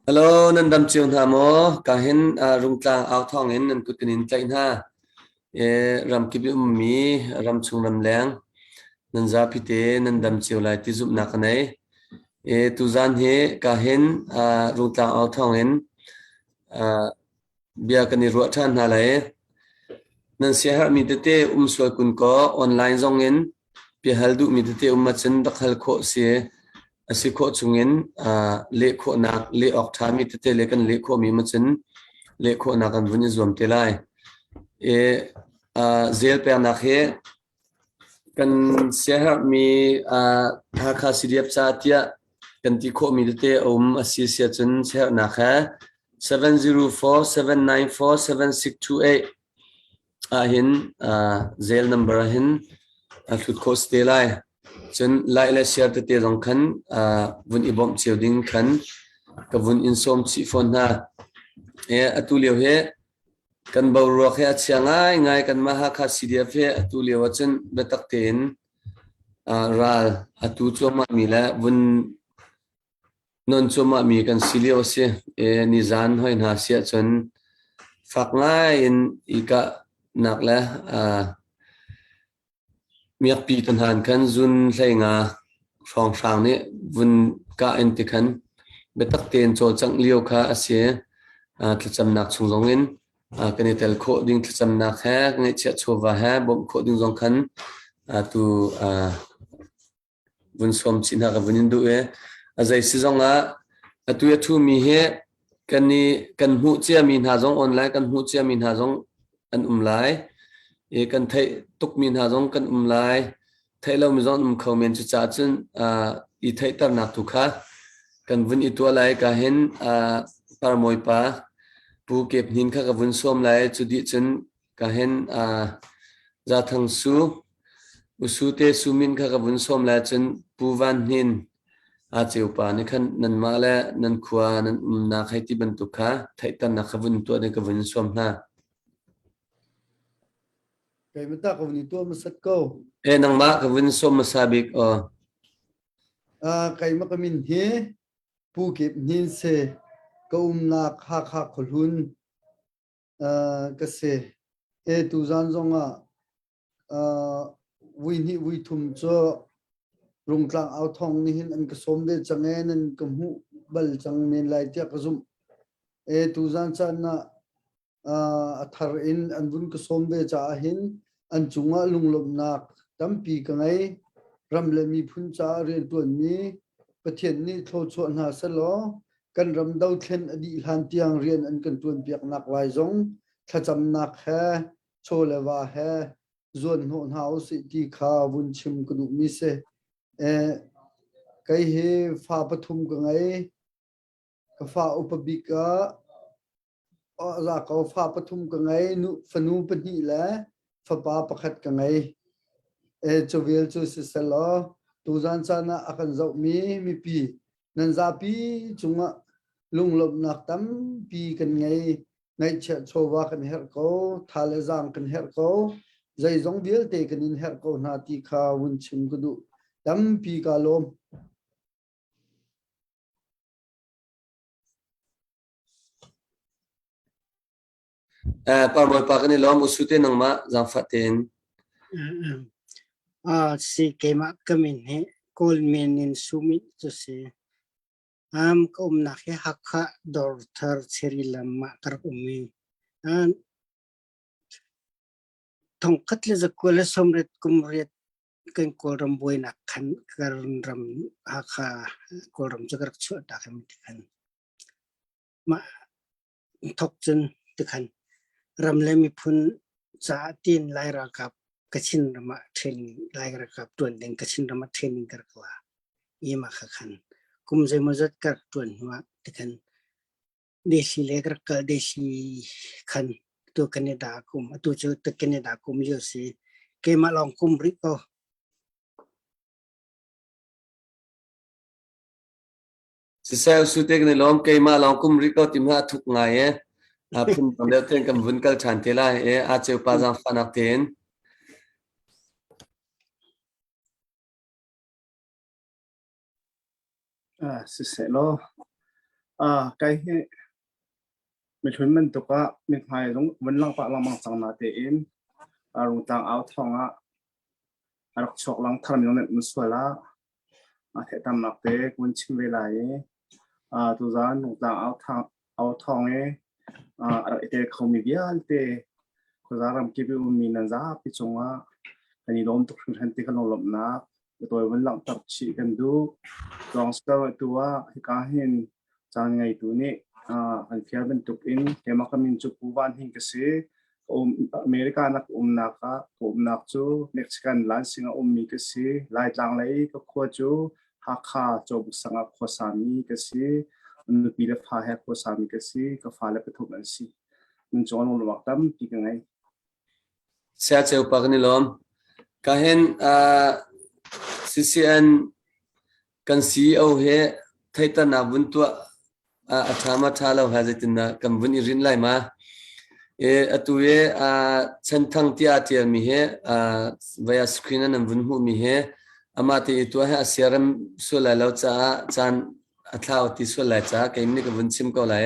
Hello, nan dam cio hna maw? Ka hin Rungtlang au thawng in nan kut kan in tlaih hna. Ramkip i ummi ramchung ramleng nan zapi te nan dam cio lai ti zumhnak ka nei. Tuzan hi ka hin Rungtlang au thawng in Bia kan i ruah ṭhan hna lai. Nan siaherhmi tete um sual kun kaw online zong in biahal duhmi tete um ahcun rak hal khawh si. A si khawh chungin leh khawhnak, leh awk ṭhami tete le kan leh khawhmi um ahcun leh khawhnak kan vun i zuam te lai. Zel peknak hi Kan siaherhmi Hakha CDF caah tiah kan ti khawhmi tete a um a si si ahcun siaherhnak he 704 794 7628 ahhin zel number ahhin a hlut khawh si te lai. Cun like le share tete zong khan vun i bawmh cio ding khan ka vun in sawm chih fawn hna. Atu lio hi Kan boruak hi a chia ngaingai. Kanmah Hakha CDF hi atu lio ahcun biatak tein ral a tu cuahmahmi le vun non cuahmahmi kan si lio a si. Nizan hoi hna si ahcun fak ngai in i kahnak le Miakpi te hna khan zun hleinga hrawnghrang nih vun kah in ti khan biatak tein cawlcangh lio kha a si. Thlacamnak chung zongin kan i tel khawh ding thlacamnak he ngeihchiah chawva he bawmh khawh ding zong khan tu vun sawm chih hna ka vun in duh i a zei si zong ah atu i a ṭhumi hi kan i kan hmuh ciami hna zong online kan hmuh ciami hna zong an um lai i kan theih tukmi hna zong kan um lai theih lomi zong an um kho men cucaah cun i theihternak tu kha kan vun i tuah lai ka hin parmawi pa Pu Kep Hnin kha ka vun sawm lai cu dih cun Ka hen Zathang Su, Usu te Sumin kha ka vun sawm lai cun Pu Van Hnin aa ceupa nih khan nanmah le nan khua nan umnak hei ti bantuk kha theihternak kha vun tuah ding ka vun sawm hna. Keimah ta ka vun i tuah hmasat ko. E nangmah ka vun sawm hmasa bik aw. Keimah ka min hi Pu Kip Hnin si. Ka umnak Hakha khuahlun ka si. E tuzan zongah vui hnih vui thum cu Rungtlang au thawng nih hin an ka sawm ve cang e nan ka hmuh bal cang men lai tiah ka zumh. E tuzan caan ah a thar in an vun ka sawm ve caah hin an cungah lunglawmhnak tampi ka ngei. Ram le miphun caah rianṭuanmi Pathian nih thluachuah hna selaw kan ram dothlen a dih hlan tiang rian an kan ṭuanpiaknak lai zong thlacamnak he chaw le va he zuan hnawh hna usih ti kha vun chim ka duhmi si. Eh, kei hi fa pathum ka ngei. Ka fa upa bik ah za ko fa pathum ka ngei. Nu, fanu pahnih le fapa pakhat ka ngei. Eh, cuvial cu siselaw tuzan caan ah a kan zohmi mipi Nan zapi cungah lunglawmhnak tampi kan ngei. Ngaihchiah chawva kan herh ko, tha le zaang kan herh ko, zeizong vialte kan in herh ko hna ti kha vun chim ka duh. Tampi kaa lawm. Pa Bawipa kan i lawm usute nangmah zaangfah tein. Si keimah ka min hi Kawl men in Sumit cu si. Am ka umnak hi Hakha Dawrthar Cherry lam ah ka rak um i thongkhat le zakua le sawmriat kum riat kan Kawlram buainak khan kan ram Hakha Kawlram cu ka rak chuah tak ti khan mah thok cun tikhan ram le miphun caah tiin Lai ralkap Kachin ram ah training Lai ralkap ṭuan ding Kachin ram ah training ka rak la i mah kha khan kum zeimawzat ka rak ṭuan hnu ah tikhan Delhi le ka rak kal Delhi khan tu Canada kum atu cu Canada kum lio si keimah lawng kum rih ko. Siseh usute kan i lawm keimah lawng kum rih ko ti hmah a thuk ngai e. A phun dang deuh tein kan vun kal ṭhan te lai e. A ceu pa zaangfahnak tein. Siseh law, kai hi mihlun bantuk ah mithmai zong vun lang pah lengmang cang na tein rungtlang au thawng ah a rak chuak lang tharmi zong nan um sual ah theihternak te ka vun chim ve lai i tuzaan rungtlang au thawng i a rak i tel khomi vialte khuaza ramkip i ummi nan zapi cungah kan i lawm tuk hringhran ti kan lawmhnak tawi vun langhter chih kan duh. Lawngsilar tu ah hika hin caan ngeitu nih kan fial bantuk in keimah ka min cu Pu Van Hing ka si. America na ka umnak ah ka umnak cu Mexican Lansing a ummi ka si. Laitlang lei ka khua cu Hakha Cawbuk sang ah khuasami ka si. Nupi le fa he khuasami ka si. Ka fale pathum an si. Nun cung lungluak tampi ka ngei. Saya Ceu pa kan i lawm. Ka hin CCN kan CEO he theihternak vun tuah a ṭha ma ṭha lo ha zeitindah kan vun i rinh lai ma? E, atu i Chanthang tiah a ṭialmi hi via screen ah nan vun hmuhmi hi amah te i tuah hi a siarem sual lai lo caah caan a thlau ti sual lai caah keimah nih ka vun chim ko lai.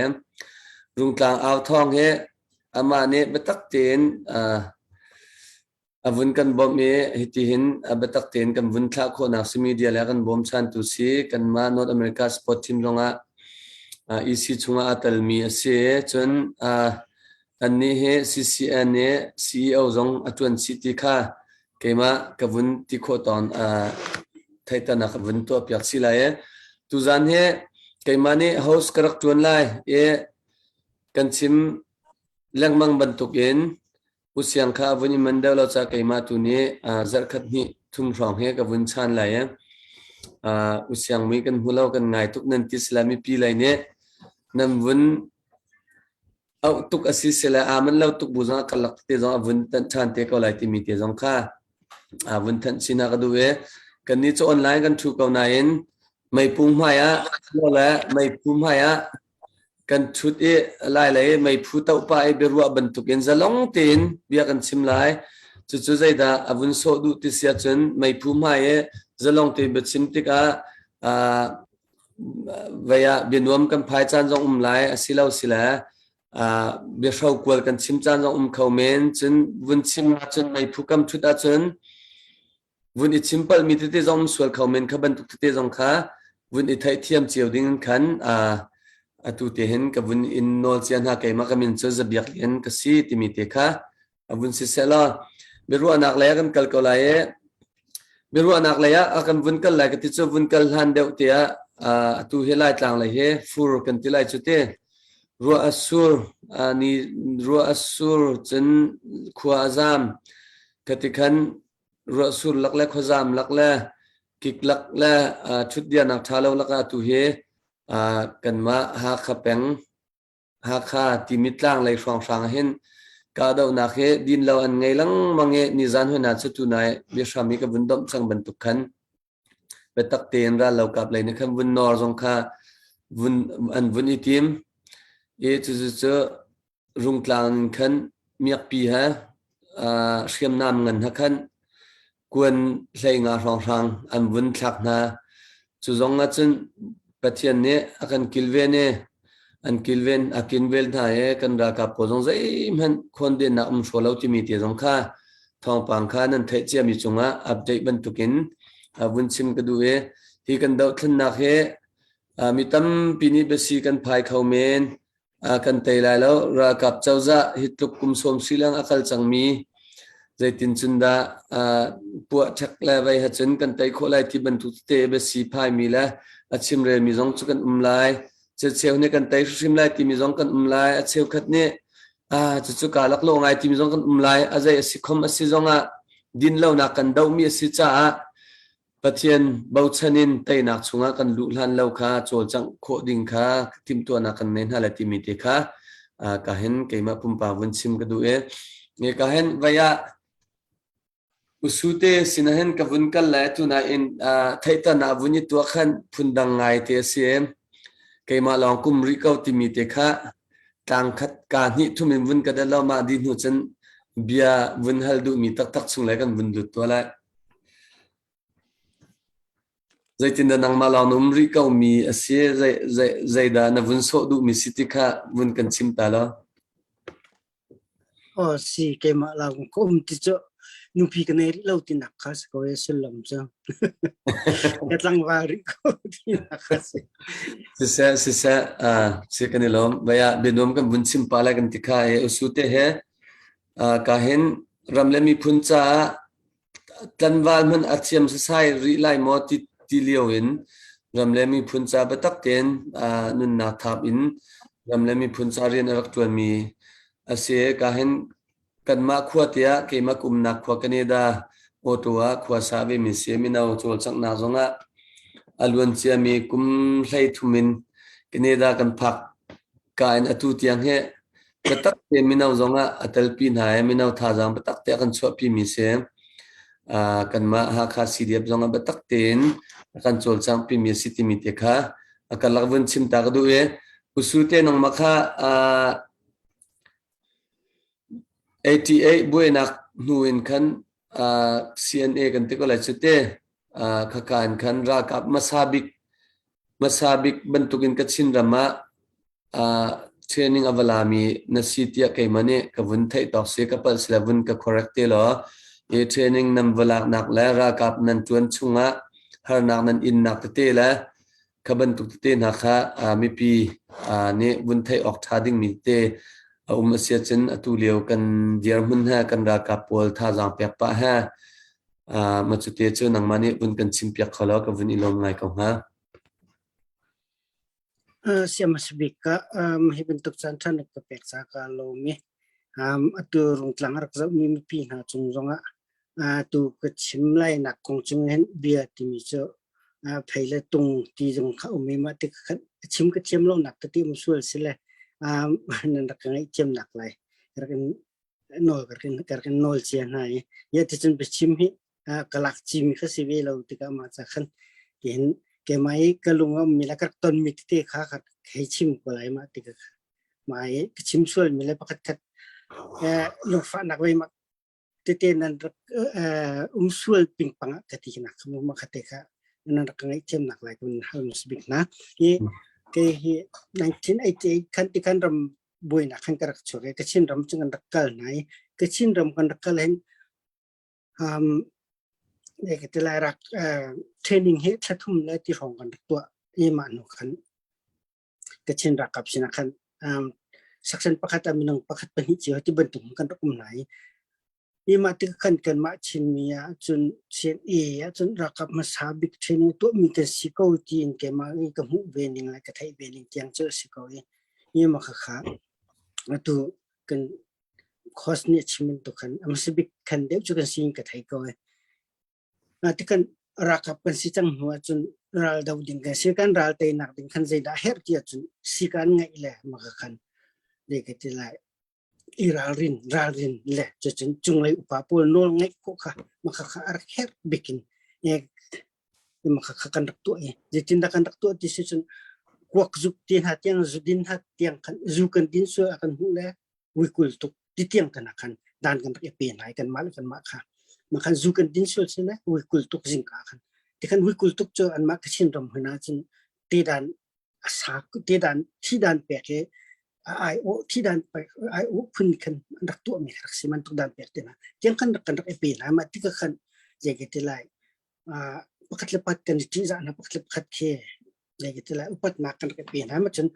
Rungtlang au thawng hi amah nih biatak tein a vun kan bawmh i hitihin a biatak tein kan vun thlah khawhnak si media le a kan bawmchantu si kanmah North America sport team zongah EC chungah aa telmi a si. Cun annih hi CCN nih CEO zong a ṭuan chih ti kha keimah ka vun ti khawh tawn theihternak ka vun tuahpiak si lai i tuzan hi keimah nih host ka rak ṭuan lai i kan chim lengmang bantukin U Siang kha a vun i man deuh lo caah keimah tu nih zarhkhat hnih thum hrawng hi ka vun chan lai i U Siang mui kan hmu lo kan ngai tuk nan ti sila mipi lei nih nan vun auh tuk a si sila aa man lo tuk bu zong a karlak te zong a vun tanh ṭhan te ko lai timi te zong kha a vun thanh chin ah ka duh i kannih cu online kan ṭhu ko nain meipung hmai ah le meiphu hmai ah Kan ṭhut i lai lei meiphu tohpah i biaruah bantukin zalong tein bia kan chim lai. Cucu zeidah a vun sawh duh ti si ahcun meiphu hmai i zalong tein biachim tikah uh, vei ah bianuam kan phai caan zong um lai asilo sile uh, biahro kual kan chim caan zong um kho men. Cun vun chim ahcun meiphu kam ṭhut ahcun Vun i chim palhmi tete zong um sual kho men kha bantuk tete zong kha vun i theihthiam cio ding khan atu te hin ka vun in nawl cia hna keimah ka min cu Zabiak Lian ka si timi te kha a vun si seh law biaruahnak lei ah kan kal ko lai i biaruahnak lei ah kan vun kal lai ka ti cu vun kal hlan deuh te ah atu hi Laitlang lei hi fur kan ti lai cu te ruah a sur ni ruah a sur cun khua a zam ka ti khan Ruahsur lak le khuazam lak le kik lak le ṭhutdianak ṭha lo lakah atu hi kanmah Hakha peng Hakha timi tlang lei hrawnghrang hin kahdohnak hi din lo an ngei lengmang i nizan hoi hna cu tunai biahram i ka vun domh cang bantuk khan biatak tein rallokap lei nih khan vun nawr zong kha vun an vun i tim i cucu cu Rungtlang in khan miakpi he hriamnam ngan he khan kuan hleinga hrawnghrang an vun thlak hna. Cu zong ah cun Pathian nih a kan kilven i an kilven a kinvel hna i kan ralkap pawl zong zeihmanh khawndennak um hraw lo timi te zong kha thawngpang kha nan theih ciami cungah update bantukin vun chim ka duh i hi kan dohthlennak hi mi tampi nih biasi kan phai kho men. Kan tei lai lo. Ralkap cozah hi tluk kum sawm silang a kal cangmi zeitin cun dah puah ṭhek le vei ha cun kan tei khawh lai ti bantuk tete biasi phaimi le a chimrelmi zong cu kan um lai. Cheu nih kan tei hrimhrim lai timi zong kan um lai. A cheukhat nih ah cucu kaa laklawh ngai timi zong kan um lai. A zei a si khom a si zongah dinlonak kan dohmi a si caah Pathian bochan in teinak chungah kan luh hlan lo kha cawlcangh khawh ding kha timhtuahnak kan nei hna lai timi te kha ka hin keimah pumpak vun chim ka duh i ka hin vai ah usute sinah hin ka vun kal lai tunain theihternak vun i tuah khan phundang ngai te a si keimah lawng kum rih ko timi te kha tlang khat ka hnih thum in vun ka dat lo mah di hnu cun bia vun hal duhmi taktak chung lai kan vun lut tuah lai. Zeitindah nangmah lawng na um rih ko mi a si? Zei, zei, zeidah na vun sawh duhmi si ti kha vun kan chim ta law. Aw si keimah lawng ka um ti cu nupi ka nei rih lo tinak kha si ko e sullam cu. Ka tlangval rih ko tinak kha si. Siseh, siseh, uh, si kan i lawm. Baya bianuam kan vun chim pa lai kan ti kha e usu te he uh, ka hin ram le miphun caah Tlanval hmanh a thiam sasai rih lai maw ti, ti lio in ram le miphun ca biatak tein uh, nunnak thap in ram le miphun ca rian a rak ṭuanmi a si. Ka hin kanmah khua tiah keimah ka umnak khua Canada Ottawa khua sa ve mi si mino cawlcanghnak zongah a luan ciami kum 13 in Canada kan phak ka in atu tiang hi biatak te mino zongah a telpi hna i mino thazaang biatak te a kan chuahpi mi si. Uh, kanmah Hakha CDF zongah biatak tein a kan cawlcangpi mi a si timi te kha a karlak vun chim ta ka duh i usu te nangmah kha uh, 88 buainak hnu in khan uh, CNA kan ti ko lai cu te uh, khaka in khan ralkap hmasa bik hmasa bik bantukin Kachin ram ah uh, training a va lami na si tiah keimah nih ka vun theih tawk si ka palh sile vun ka correct te law i training nan va laknak le ralkap nan tuan chungah harnak nan innak tete le kha bantuk tete hna kha uh, mipi uh, nih vun theih awk ṭha dingmi te a um a si ahcun atu lio kan dirhmun he kan ralkap pawl thazaang pek pah he uh, ma cu te cu nangmah nih vun kan chimpiak kho law ka vun i lawm ngai ko hnga. Siamasabik ka um, hi bantuk caan ṭha na ka pek ca ka lawm i um, atu rungtlang rak zohmi mipi hna cung zongah atu ka chim lai nak kong cung hin bia timi cu phei le tung ti zong kha um i mah ti khan chim ka thiam lo nak tete um sual si le nan rak ka ngaihthiam nak lai rak in nawl ka rak in nawl cia hna i ya ti cun biachim hi ka lak cimi kha si ve lo tikah mah ca khan hin keimah i ka lung a ummi le ka rak tonmi tete kha ka hei chim ko lai mah ti ka mah i ka chim sualmi le pakhat khat lungfahnak ve mah tete nan rak um sual pingpang ah ka ti nak kha mu kha te kha nan rak ka ngaihthiam nak lai kun hal mus bik na hi ke hi 1988 khan ti khan ram buainak khan ka rak chuak i Kachin ram cu kan rak kal nai Kachin ram kan rak kal hin um ka ti lai rak training hi thla thum le ti hrawng kan rak tuah i mah hnu khan Kachin ralkap sinah khan um, section pakhat ah minung pakhat pahnih cio ti bantuk kan rak um hna i i mah tik khan kanmah Chinmi ah cun CNA ah cun ralkap hmasa bik training tuahmi kan si ko tiin keimah i ka hmuh ve ning le ka theih ve ning tiang cu a si ko i i mah khakha atu kan course nih a chim bantuk khan a hmasa bik khan deuh cu kan si in ka thei ko i Tikan ralkap kan si cang hnu ahcun ral do ding kan si kan ral teinak ding khan zeidah herh ti ahcun si kan ngeih le maka khan le ka ti lai i ralrin ralrin le cucun cunglei upa pawl nawl ngeih khawh kha maka kha a rak herh bikin maka kha kan rak tuah i zeitindah kan rak tuah ti si cun kuak zuk ti hna tiang zu din hna tiang khan zu kan din sual a kan hmuh le uikul tuk titiang kan khan dan kan rak i pe hna i kanmah le kanmah kha ma khan zu kan din sual sin le uikul tuk zingka khan ti khan uikul tuk cu anmah Kachin ram huna cun te dan a sa te dan thi dan pek i ai o thi dan pek ai o phun khan an rak tuah mi rak si man tuk dan pek te na tiang khan rak kan rak i pe hna ma ti ka khan je ke ti lai pakhat le pat kan i ṭihzah hna pakhat le pakhat khi je ke ti lai upatnak kan rak i pe hna ma cun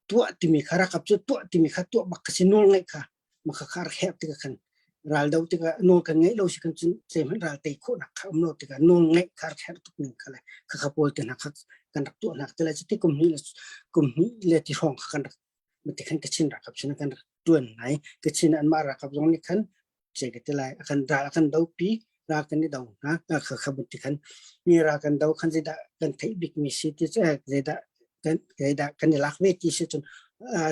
tuah timi kha rakap cu tuah timi kha tuah bak kha si nawl ngaih kha maka kha rak herh tikah khan ral do tikah nawl kan ngeih lo si kan cun zeihmanh ral tei khawhnak kha um lo tikah nawl ngeih kha rak herh tuk ning kha le kha kha pawl te hna kha kan rak tuah hna te lai cu ti kum hnih le kum hnih le ti hrawng kha kan rak mati khan Kachin ralkap sin kan rak tuan nai Kachin anmah ralkap zong nih khan ce ka ti lai akan ral akan do pi ral kan i do hna kha kha bantuk khan mi ral kan do khan zeidah kan theih bik mi si ti zeidah kan zeidah kan i lak ve ti si cun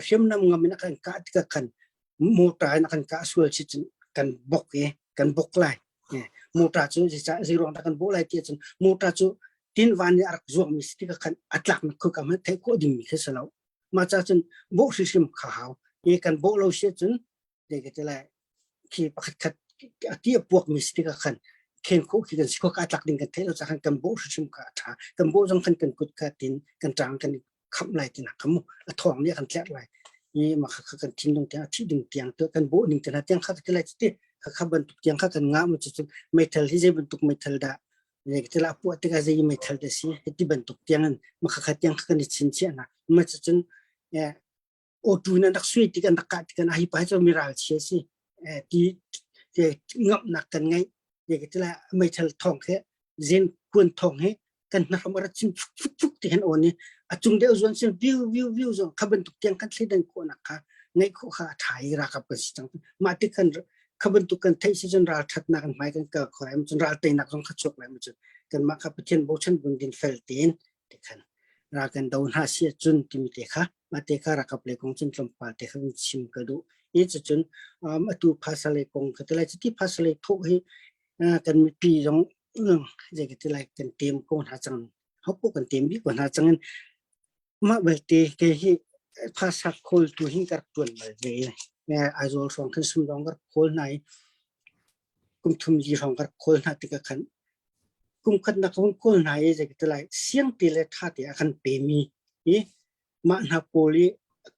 hriamnam ngam in akan kah tikah khan mortar in akan kah sual si cun kan bok i kan bok lai mortar cu zeicah zeiruang dah kan bok lai ti cun mortar cu tinvan nih a rak zuang mi si tikah khan a tlak nak khu kam theih khawh ding mi khi si lo mah ca cun bawh hrimhrim kha hau i kan bawh lo si cun te ka ti lai khi pakhat khat a ti a puak mi si tikah khan. khen khawh khi kan si kho ka tlak ding kan theih lo ca khan kan bawh hrimhrim kha a ṭha. Kan bawh zong khan kan kut kha tin kan ṭang kan khamh lai tinak kha mu a thawng nih a kan tlerh lai i mah kha kan thinlung tiang a thih ding tiang tu kan bawh ning te hna tiang kha ka lai ti kha kha bantuk tiang kha kan ngah mu cu meithal hi zei bantuk meithal dah tila puah tikah zei meithal dah si ti bantuk tiang in mah kha kha tiang kha kan i chinchiah hna ma cucun auto nan rak sui tik an rak kah tik an hi pa cu mi ral chia si ti ngamnak kan ngeih tila meithal thawng he zen kuan thawng he kan hnahram a rat chin fuk fuk fuk ti khan on i a cung deuh zuan sin view view view zong kha bantuk tiang kan thleidan khawhnak kha ngeih khawh kha a ṭha i ralkap kan si cang mah ti khan kha bantuk kan theih si cun ral ṭhatnak kan hmai kan kal kho lai cun ral teinak zong kha chuak lai cun kanmah kha Pathian bochan bun din fel tein ti khan ral kan do hna si cun timi te kha mah te kha ralkap lei kong cun tlawmpal te kha chim ka duh i cucun atu phasale kong kha te lai cuti phasale thawh hi kan mipi zong zei ka ti lai kan tem ko hna cang hopo kan tem bik ko hna cang in mah belte ke hi phasa khawl tu hin kar tuan bal ve Aizawl hrawng khan sumdong kar khawl hna i kum thum li hrawng kar khawl hna tikah khan kum khat nak hun kawl hna i zei ka ti lai siang te le tha te a kan pe mi i mah hna pawl i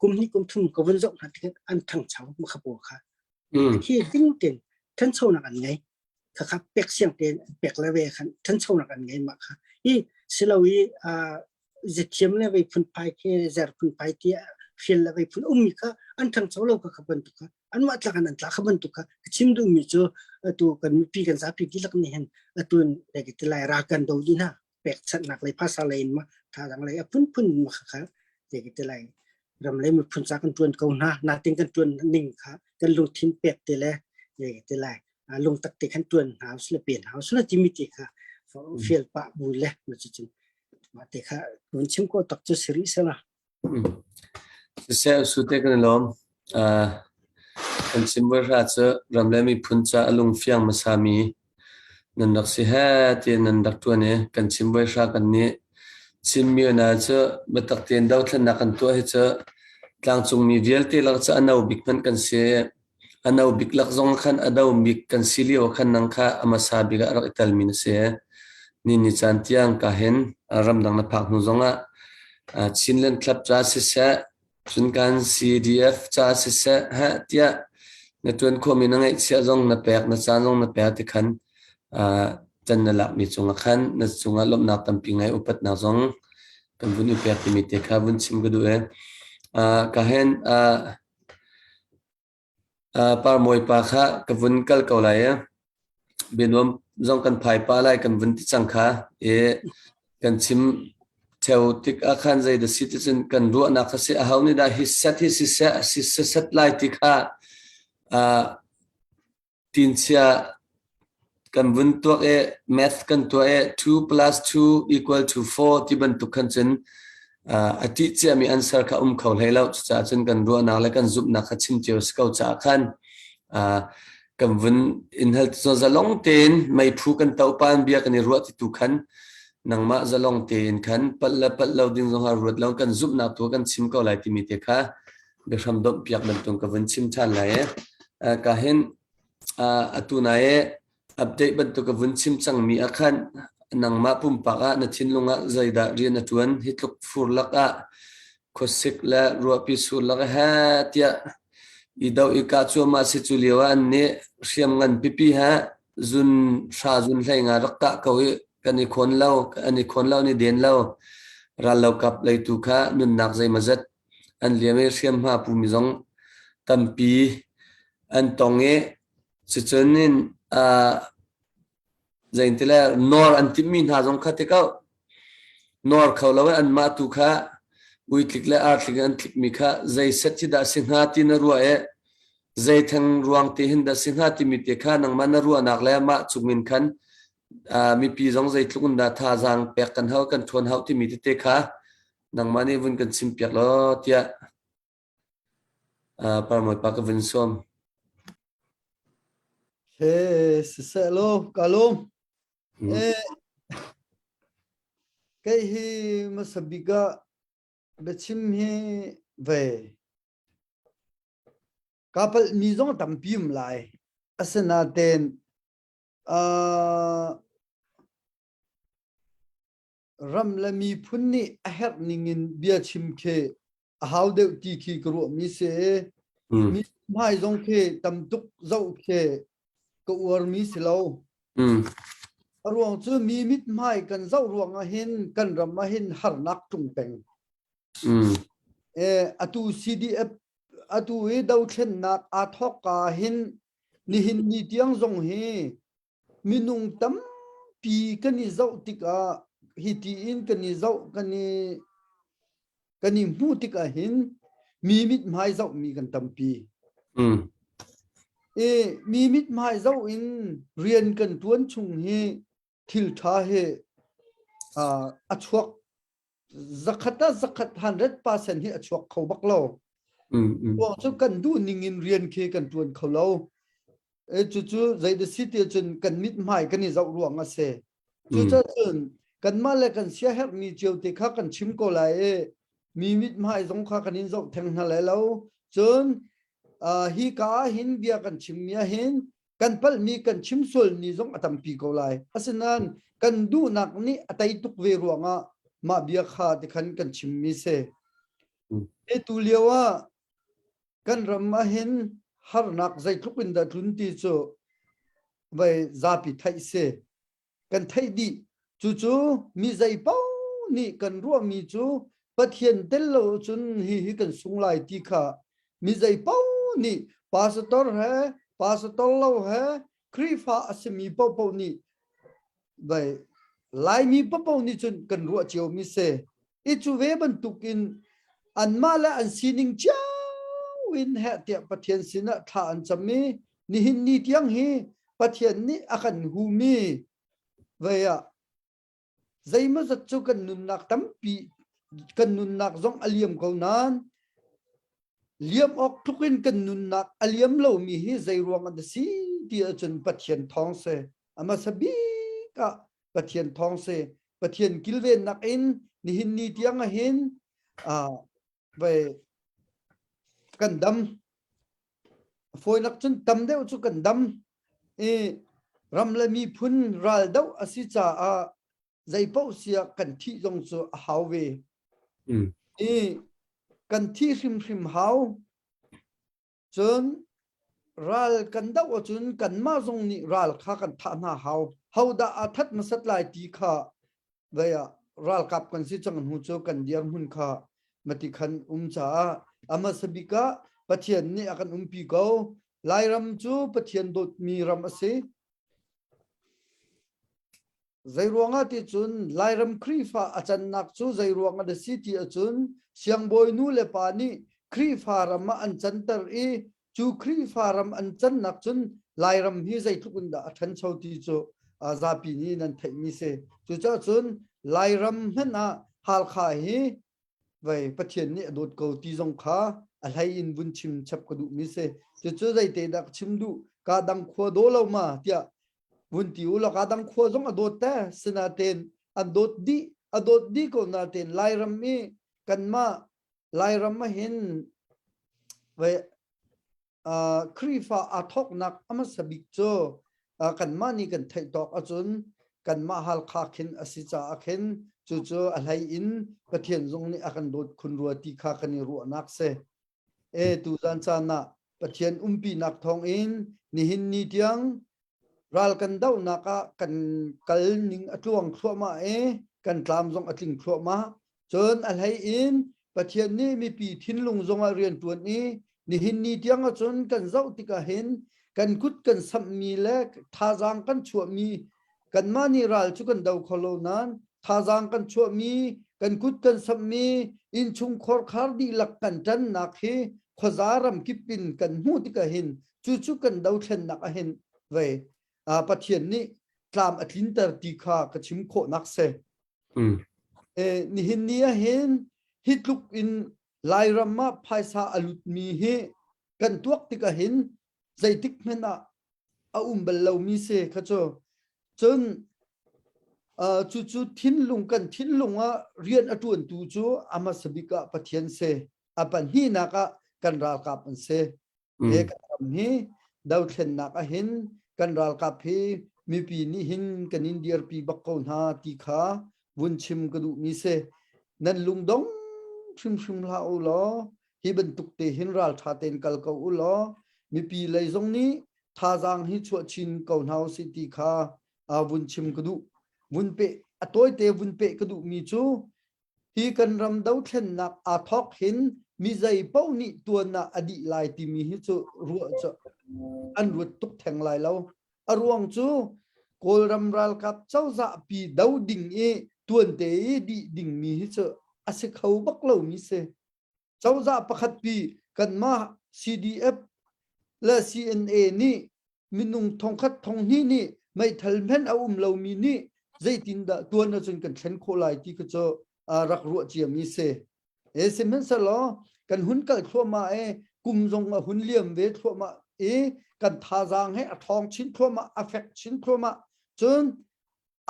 kum hnih kum thum ka vun zoh hna tikah an thangcho ma kha pawl kha Khi ding tein ṭhanchonak an ngei. Khakha pek siang tein pek le ve khan ṭhanchonak an ngei mah kha. I silo i zathiam le vei phunphai khi zer phunphai ti hrial le vei phun ummi kha an ṭhangcho lo kha kha bantuk kha anmah tlak in an tla kha bantuk kha ka chim duhmi cu atu kan mipi kan zapi dihlak nih hin atu in ti lai ra kan do dih hna pekchanhnak lei phasa lei in ma thazang lei a phunphun ma kha kha ti lai ram le miphun ca kan ṭuan ko hna natin kan ṭuan ning kha kan lungthin pek te le ti lai lungtak te khan ṭuan hna usile pen hna usile timi te kha fial pah bu le ma cucun mah te kha run chim ko tak cu siri sala. Siseh su te kan lawm. Kan chim ra cu ram le miphun ca a lungfiang hmasa mi nan rak si he tiin nan rak ṭuan i kan chim hra kan nih Chinmi hna cu biatak tein dothlennak kan tuah hi cu tlangcungmi vialte lak cu a no bik hmanh kan si. A no bik lak zong khan a do bik kan si lio khan nang kha a hmasa bik ah rak i telmi na si. Ni ni caan tiang ka hin ramdang na phak hnu zongah Chinland Club ca siseh, Cun kan CDF ca siseh heh tiah na ṭuan khawhmi na ngeihchiah zong na pek, na caan zong na pek ti khan can na lakmi cungah khan na cungah lawmhnak tampi ngai upatnak zong kan vun i pek timi te kha vun chim ka duh i ka hen Parmawi pa kha ka vun kal ko lai i bianuam zong kan phai pah lai kan vun ti cang kha i kan chim theo tik ah khan zei dah si ti cun kan ruahnak kha si aho nih dah hi set hi siseh a si set lai ti kha tinchia kan vun tuak i math kan tuah i 2 plus 2 equal to 4 ti bantuk khan cun a ṭih ciami answer kha um kho hlei lo. Cucaah cun kan ruahnak le kan zumhnak kha chim cio si ko caah khan kan vun in hal zalong tein meiphu kan to pan bia kan i ruah ti tu khan nangmah zalong tein khan palh le palh lo ding zong ah ruat lo kan zumhnak tu kan chim ko lai timi te kha biahram domh piak bantuk ka vun chim ṭhan lai i ka hin atu nai i update bantuk ka vun chim cangmi ah khan nangmah pumpak ah na thinlung ah zeidah rian a ṭuan hi tluk fur lak ah khuasik le ruahpi sur lak he tiah i do i kah cuahmah si cu lio ah an nih hriam ngan pipi he zun hra zun hlei nga rak kah ko i kan i khawn lo an i khawn lo ni den lo ral lo kap leitu kha nunnak zeimazet an liam i hriamhma pumi zong tampi an tong i cucun in zeintile nawr an timhmi hna zong kha ti ko nawr kho lo i anmah tu kha uitlik le artlik an tlikmi kha zei set hi dah si hnga ti na ruah i zei theng ruang te hin dah si hnga timi te kha nangmah na ruahnak le mah chungin khan mipi zong zeitluk in dah thazaang pek kan hau kan ṭhawn hau timi tete kha nangmah nih vun kan chimpiak law tiah Parmawi pa ka vun sawm. He siseh law ka lawm. Eh, kei hi hmasa bik ah biachim hi ve ka palhmi zong tampi um lai. Asinain. Uh, ram le miphun nih a herh ningin bia chim khi a hau deuh ti khi ka ruahmi si. Mi hmai zong khi tam tuk zoh khi ka uarmi si lo. A ruang cu mi mithmai kan zoh ruang ah hin kan ram ah hin harnak tlung peng. Eh, atu CDF atu i dothlennak aa thawk ka hin nihin ni tiang zong hi minung tampi kan i zoh tikah hi tiin kan i zoh kan i kan i hmuh tikah hin mi mithmai zohmi kan tampi. I mi mithmai zoh in rian kan tuan chung hi thil ṭha hi a chuak zakhat ah zakhat 100% hi a chuak kho bak lo. Ruang cu kan duh ning in rian khi kan ṭuan kho lo. E cucu zei si ti cun kan mithmai kan i zoh ruang a si. Cucacun kanmah le kan siaherhmi cio te kha kan chim ko lai i mi mithmai zong kha kan in zoh theng hna lai lo. Cun hi ka ah hin bia kan chimmi ah hin kan palhmi kan chim sualmi zong a tampi ko lai. Asinain kan duhnak nih a tei tuk ve ruangah mah bia kha ti khan kan chimmi si. E tu lio ah kan ram ah hin harnak zeitluk in dah tlun ti cu vai zapi theih si kan theih dih cucu mi zei paoh nih kan ruahmi cu Pathian tel lo cun hi hi kan sung lai ti kha mi zei paoh nih pastor he pastor lo he Khrihfa a simi paohpaoh nih vai Laimi paohpaoh nih cun kan ruah ciomi si i cu ve bantukin anmah le an sining cio in heh tiah Pathian sinah thla an cam i nihin ni tiang hi Pathian nih a kan humi vei ah zeimawzat cu kan nunnak tampi kan nunnak zong a liam ko nain liam awk tluk in kan nunnak a liam lomi hi zei ruang an si ti ahcun Pathian thawng si a hmasa bik ah Pathian thawng si Pathian kilvennak in nihin ni tiang ah hin vai kan dam fawinak cun tam deuh cu kan dam i ram le miphun ral doh a si caah zeipaoh siah kan thih zong cu a hau ve i kan thih hrimhrim hau Cun ral kan doh ahcun kanmah zong nih ral kha kan thah hna hau. Hodah aa that hmasat lai ti kha vei ah ralkap kan si cang hnu cu kan dirhmun kha mati khan um caah a hmasa bik ah Pathian nih a kan umpi ko. Lairam cu Pathian dawtmi ram a si. Zeiruangah ti cun Lairam Khrihfa a cannak cu zeiruang a si ti ahcun siangbawi nu le pa nih Khrihfa ram ah an canter i cu Khrihfa ram an cannak cun Lairam hi zeitluk in dah a ṭhancho ti cu zapi nih nan theihmi si. Cucaah cun Lairam hmanh ah Halkha hi vei Pathian nih a dawt ko ti zong kha a hlei in vun chim chap ka duhmi si. Cucu zeite dah ka chim duh? Ka dang khua daw lo ma tiah vun ti u law ka dang khua zong a dawt te sinaten an dawt dih a dawt dih ko naten Lairam i kanmah Lairam ah hin vei Khrihfa aa thawknak a hmasa bik cu kanmah nih kan theih tawk ahcun kanmah Halkha khin a si caah khin cucu a hlei in Pathian zong nih a kan dawt khun rua ti kha kan i ruahnak si. E tuzan caan ah Pathian umpinak thawngin nihin ni tiang ral kan dohnak ah kan kal ning a tluang thluahmah i kan tlam zong a tling thluahmah. Cun a hlei in Pathian nih mipi thinlung zongah rian ṭuan i nihin ni tiang ahcun kan zoh tikah hin kan kut kan samhmi le thazaang kan chuahmi kanmah nih ral cu kan do kho lo nain thazaang kan chuahmi kan kut kan samhmi innchungkhar khar dihlak kan ṭannak hi khuaza ramkip in kan hmuh tikah hin cucu kan dothlennak ah hin vei Pathian nih tlam a tlinter ti kha ka chim khawhnak si. Nihin ni ah hin hi tluk in Lairam ah phaisa a lutmi hi kan tuak tikah hin zeitik hmanh ah a um bal lomi si kha cu. Cun cucu thinlung kan thinlung ah rian a ṭuantu cu a hmasa bik ah Pathian si. A pahnihnak ah kan ralkap an si. He kan ram hi dothlennak ah hin kan ralkap hi mipi nih hin kan in dirpi bak ko hna ti kha vun chim ka duhmi si. Nan lungdong hrimhrim hlah u law hi bantuk te hin ralṭha tein kal ko u law mipi lei zong nih thazaang hi chuah chin ko hna usih ti kha vun chim ka duh. Vun peh a tawite vun peh ka duhmi cu hi kan ram dothlennak aa thawk hin mi zei paoh nih tuan ah a dih lai timi hi cu ruah cu an ruat tuk theng lai lo. A ruang cu Kawlram ralkap cozah pi do ding i tuante i dih dingmi hi cu a si kho bak lomi si. Cozah pakhat pi kanmah CDF le CNA nih minung thongkhat thonghnih nih meithal hmenh a um lomi nih zeitindah tuan ahcun kan thlen khawh lai ti kha cu rak ruah ciami si. E sihmanhsehlaw kan hun kal thluahmah i kum zong a hun liam ve thluahmah i kan thazaang he a ṭhawng chin thluahmah, a fek chin thluahmah. Cun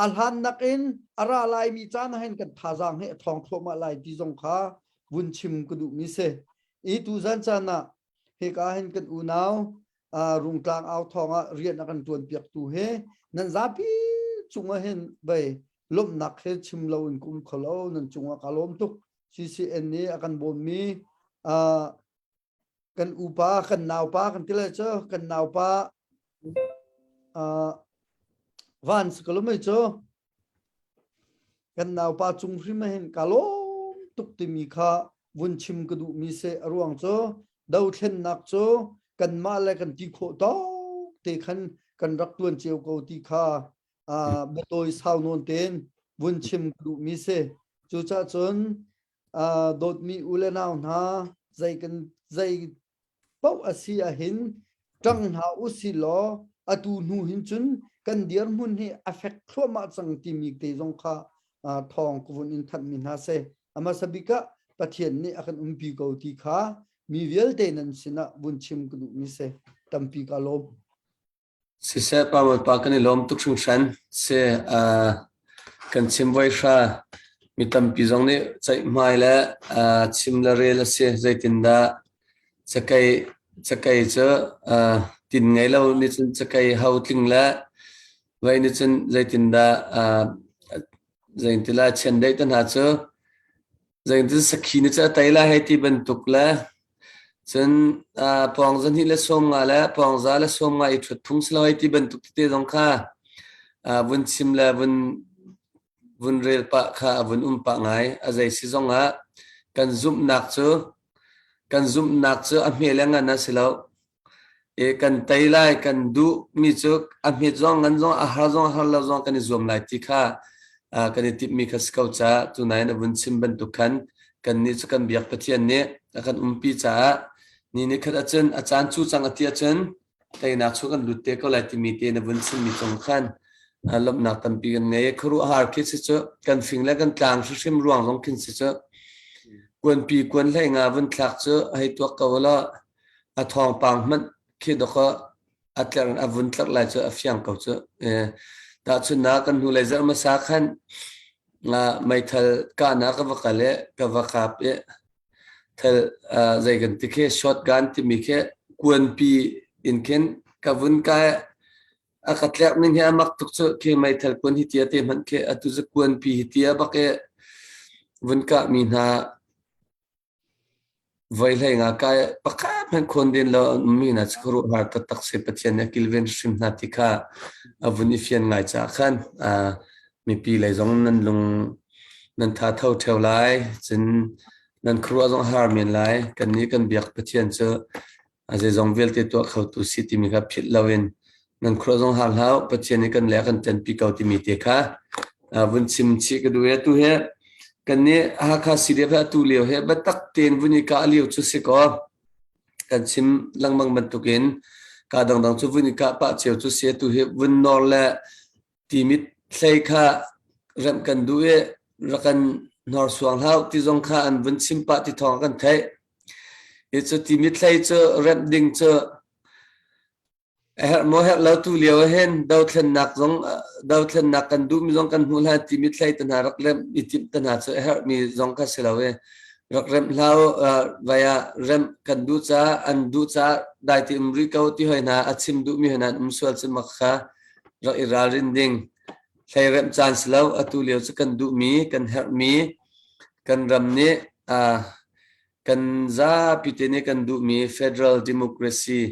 a hlan nakin a ra laimi caan ah hin kan thazaang hi a ṭhawng thluahmah lai ti zong kha vun chim ka duhmi si. I tuzan caan ah hika hin kan unau Rungtlang au thawng ah rian a kan ṭuan piaktu he nan zapi cungah hin vei lawmhnak he chim lo in ka um kho lo nan cungah ka lawm tuk. CCN nih a kan bawmmi kan upa kan naupa kan ti lai cu kan naupa van si ko lo mei cu kan naupa cung hrim ah hin ka lawm tuk timi kha vun chim ka duhmi si a ruang cu dothlennak cu kanmah le kan ti khawh tawk te khan kan rak tuan cio ko ti kha biatawi sau nawn tein vun chim ka duhmi si cucaah cun dawtmi u le nau hna zei kan zei paoh a si ahhin ṭang hna u si law atu hnu hin cun kan dirhmun hi a fek thluahmah cang timi te zong kha thawng ka vun in thanhmi hna seh. A hmasa bik ah Pathian nih a kan umpi ko ti kha mi vialte nan sinah vun chim ka duhmi si. Tampi ka lawm. Siseh pa Bawipa kan i lawm tuk hringhran. Si kan chim voi hra mi tampi zong nih ceihmai le chim le rel a si. Zeitindah cakei cakei cu tin ngei lo nih cun cakei ho tling le vei nih cun zeitindah zeintila chiandeih te hna cu zeitin sakhi nih cun a tei lai hei ti bantuk le Cun pawng zahnih le 50 le pawng za le 50 i ṭhut phung si lo hei ti bantuk tete zong kha vun chim le vun vun rel pah kha a vun um pah ngai. A zei si zong ah kan zumhnak cu kan zumhnak cu a hme le ngan a si lo. I kan tei lai kan duhmi cu a hmet zong ngan zong a har zong a har lo zong kan i zuam lai ti kha kan i timhmi kha si ko caah tunain a vun chim bantuk khan kannih cu kan biak Pathian nih a kan umpi caah ni ni khat ahcun a caan cu cang a ti ahcun teinak chung kan lut te ko lai timi te na vun chimmi cung khan lawmhnak tampi kan ngei. Khuaruahhar khi si cu kan fing le kan tlang hrimhrim ruang zong khin si cu kuanpi kuan hlei nga vun thlak cu hei tuak ko law a thawngpang hmanh khi dawkaw a tlerh in a vun tlerh lai cu a fiang ko cu. Tahchunhnak kan hnulei zarh hmasa khan meithal kahnak ka va kal i ka va kap i thal zei kan ti khi shotgun timi khi kuanpi in khin ka vun kai a ka tlerh ning hi a mak tuk cu khi meithal kuan hi tia te hmanh khi atu cu kuanpi hi tia bak i vun kah mi hna Voi hlei nga kai pakhat hmanh khawn den lo an ummi hna cu khuaruahhar taktak si Pathian nih a kilven hrim hna ti kha a vun i fian ngai caah khan mipi lei zong nan lung nan tha tho ṭheo lai cun nan khuaruah zong a har men lai kannih kan biak Pathian cu a zeizong vialte tuah khotu si timi kha philh loin nan khuaruah zong har hlah Pathian nih kan le a kan ṭanpi ko timi te kha vun chim chih ka duh i atu hi kannih Hakha CDF he atu lio hi biatak tein vun i kah lio cu si kaw kan chim lengmang bantukin ka dangdang cu vun i kah pah cio cu si atu hi vun nawr le timit hlei kha remh kan duh i rak kan hnorsuang hlah ti zong kha an vun chim pah ti thawng kan theih. Hi cu timit hlei cu remh ding cu a herh maw herh lo tu lio ah hin dothlennak zong dothlennak kan duhmi zong kan hmuh hlan timit hlei te hna rak remh i timh te hna cu a herhmi zong kha si lo i rak remh hlah vai ah remh kan duh caah an duh caah dai ti um rih ko ti hoi hna a chim duhmi hoi hna an um sual cu mak kha. rak i ralrin ding. Hleiremh caan si lo, atu lio cu kan duhmi, kan herhmi, kan ram nih kan zapi te nih kan duhmi federal democracy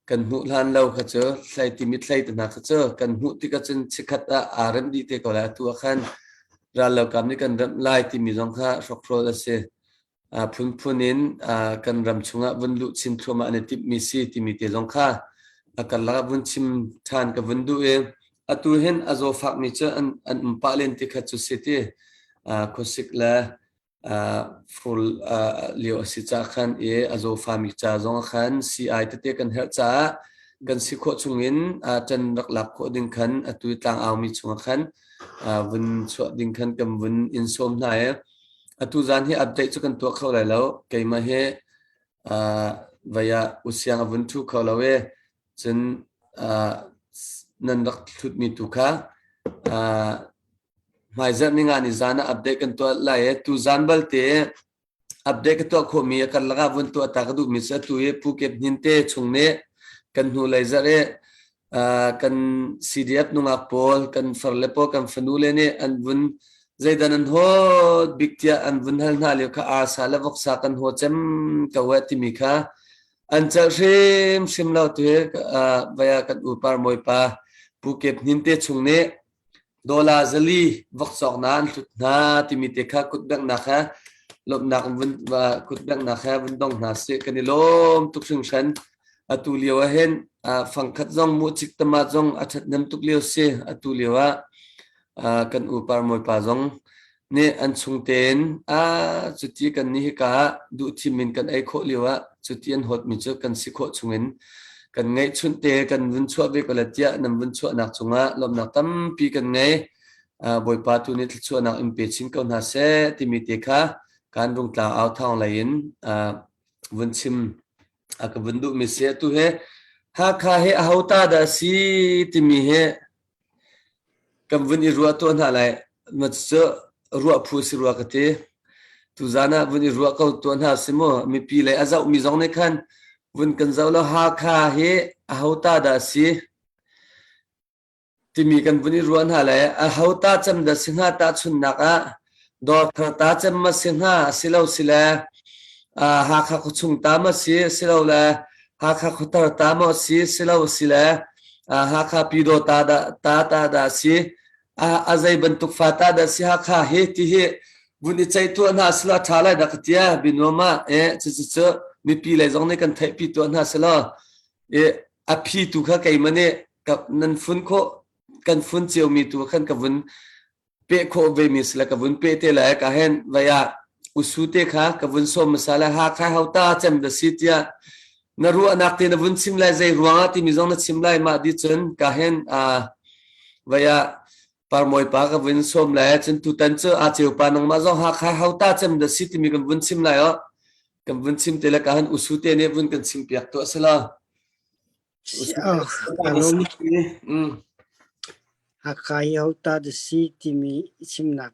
kan hmuh hlan lo kha cu hlei timi thlei te hna kha cu kan hmuh tik ahcun chikkhat ah aa remh dih te ko lai. Atu ah khan rallokap nih kan remh lai timi zong kha hrokhrawl a si. Phunphun in kan ram chungah vun luh chin thluahmah an i timhmi si timi te zong kha a karlak ah vun chim ṭhan ka vun duh i atu hin a zawfakmi cu an um pah len ti kha cu si ti khuasik le fur lio a si caah khan i a zawfami ca zong ah khan sii-ai tete kan herh caah kan si khawh chungin ṭan rak lak khawh ding khan atu i tlangaumi chungah khan vun chuah ding khan kan vun in sawm hna i Atu zan hi update cu kan tuah kho lai lo. Keimah hi uh, vai ah usiang a vun thu kho lo i cun uh, nan rak thutmi tu kha uh, hmaizarh ninga ni zan ah update kan tuah lai i tu zan balte update ka tuah khawhmi a karlak ah vun tuah ta ka duhmi cu atu hi Pu Kep Hnin te chung nih kan hnu lei zarh i kan CDF nungak pawl, kan farle pawl, kan fanule nih an vun zeidan an hawt bik tiah an vun hal hna lio kha arsa le voksa kan haw cem ko eh timi kha an celh hrimhrim lo tu hi vaya kan upar mawipa Pu Kep Hnin te chung nih Dollar zali vok cawknak an hlut hna timi te kha kutbenghnak he lawmhnak vun kutbenghnak he vun dong hna sih. Kan i lawm tuk hringhran. Atu lio ah hin fangkhat zong muhcik tama zong a ṭhathnem tuk lio si. Atu lio ah kan u Parmawipa zong nih an chung tein cuti kan nih hika ah duhthim in kan ei khawh lio ah cuti an hawtmi cu kan si khawh chungin kan ngeihchunh te kan vun chuah ve ko le tiah nan vun chuahnak cungah lawmhnak tampi kan ngei. Bawipa tu nih thluachuahnak in pe chin ko hna seh timi te kha kan rungtlang au thawng lei in vun chim a ka vun duhmi si. Atu he Hakha he aho ta dah si timi he Kan vun i ruah tuah hna lai. Cu ruah phu si rua ka ti. Tuzaan ah vun i ruah ko tuah hna si mu. Mipi lei a zohmi zong nih khan vun kan zoh law Hakha hi aho ta dah si timi kan vun i ruah hna lai. Aho ta cem dah si hnga tahchunhnak ah Dawrthar ta cem ma si hnga asilo sile Hakha khuachung ta ma si asilole Hakha khuathar ta maw si silo sile Hakha Pyidawta ta dah ta ta dah si a zei bantuk fa ta dah si Hakha hi ti hi vun i ceih tuah hna sila ṭha lai dah ka tia binuam ah e cucu cu mipi lei zong nih kan theihpi tuah hna selaw e a phi tu kha keimah nih nan fun khawh kan fun ciomi tu khan ka vun peh khawh ve mi sila ka vun peh te lai ka hen vai ah usu te kha ka vun som hmasa lai ha khai hau ta cem da si tiah na ruahnak te na vun chim lai zei ruangah timi zong na chim lai mah di cun ka hen a vai ah parmawi pa ka vun som lai cun tutan cu a cheu pa nangmah zong ha khai hau ta cem da si timi kan vun chim lai o kan vun chim te le ka han usu te nih vun kan chim piak tuah sila. Hakha i hota da si timi chimnak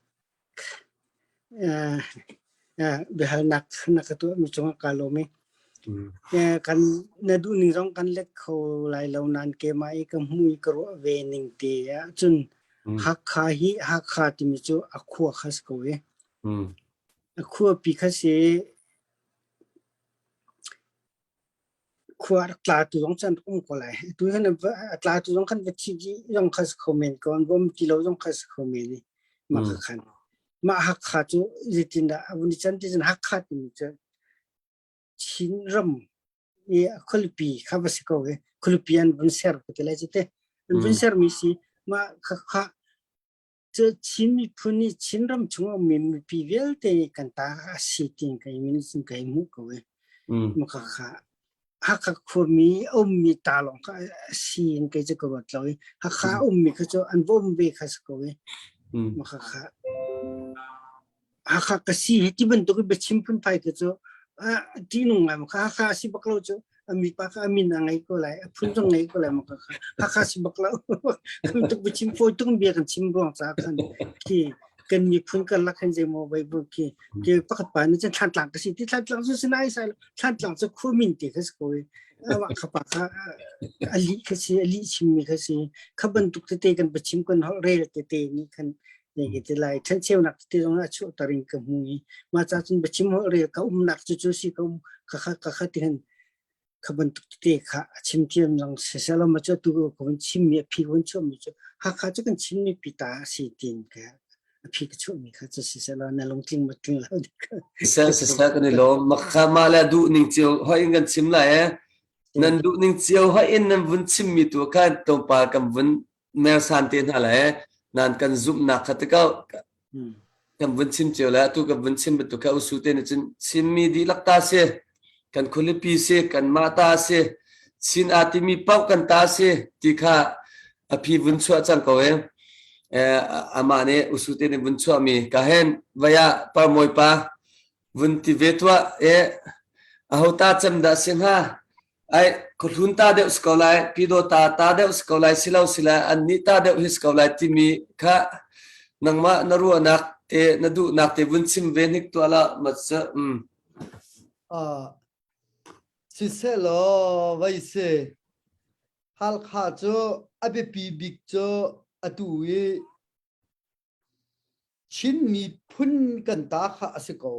biahalnak na ka tuahmi cungah kaa lawm i kan na duhning zong kan let kho lai lo nain keimah i ka hmuh i ka ruah ve ning te ahcun Hakha hi Hakha timi cu a khua kha si ko i a khuapi kha si Khua a rak tlatu zong cu an rak um ko lai. Atu hin a tlatu zong khan va thi dih zong kha si kho men ko, an va um ti lo zong kha si kho men i mah kha khan. Mah Hakha cu zeitindah a vun i can ti cun Hakha timi cu Chinram i a khualipi kha va si ko i khualipi an vun ser ka ti lai cu te. An vun sermi si mah khakha Cu Chin miphun nih Chinram chung a ummi mipi vialte nih kan ta a si tiin kai min cun kai hmuh ko i maka kha Hakha khuami a ummi ta lawng kha a si in kei cu ka ruat lo i Hakha a ummi kha cu an va um ve kha si ko i maka kha Hakha ka si hi ti bantuk i biachim phunphai te cu ṭihnung ngai ma kha Hakha a si bak lo cu a mipa kha a min a ngei ko lai a phun zong ngei ko lai ma kha Hakha si bak lo kan tuk biachim fawi tuk bia kan chim ruang caah khan khi. Kan miphun karlak hin zeimaw vai khi ke pakhat pa nih cun Thlantlang ka si ti Thlantlang cu si nai sai lo. Thlantlang cu khua min te kha si ko i amah kha pa kha a lih kha si a lih chimmi kha si kha bantuk tete kan biachim kan holh rel tete nih khan ne ke ti lai ṭhencheunak tete zong a chuahter in ka hmu i mah ca cun biachim holh rel ka umnak cu cu si ka um kha kha ka kha ti hin kha bantuk tete kha a chim thiam zong siseh ma cu tu ka vun chimmi a phi ka vun chuahmi cu Hakha cu kan Chin mipi ta a si tiin ka a phi ka chuahmi kha cu siseh law na lungtling ma tling lo Siseh siseh kan i lawm makha ma le duh ning cio hoi in kan chim lai eh nan duh ning cio hoi in nan vun chimmi tu khan tlawmpal kan vun mersan te hna lai eh nan kan zumhnak kha te ko kan vun chim cio le atu kan vun chim bantuk kha usu te nih cun Chinmi dihlak ta si kan khualipi si kan mah ta si Chin aa timi paoh kan ta si ti kha a phi vun chuah cang ko e amah nih usu te nih vun chuahmi ka hen vaya parmawi pa vun ti ve tuah e aho ta cem dah si hnga Ai khuahlun ta deuh si ko lai, Pyidawta ta ta deuh si ko lai, silo sile annih ta deuh hi si ko lai timi kha nangmah na ruahnak te na duhnak te vun chim ve hnik tuah la ma cu um. Uh, siseh law vai si Halkha cu a biapi bik cu atu i Chin miphun kan ta kha a si ko.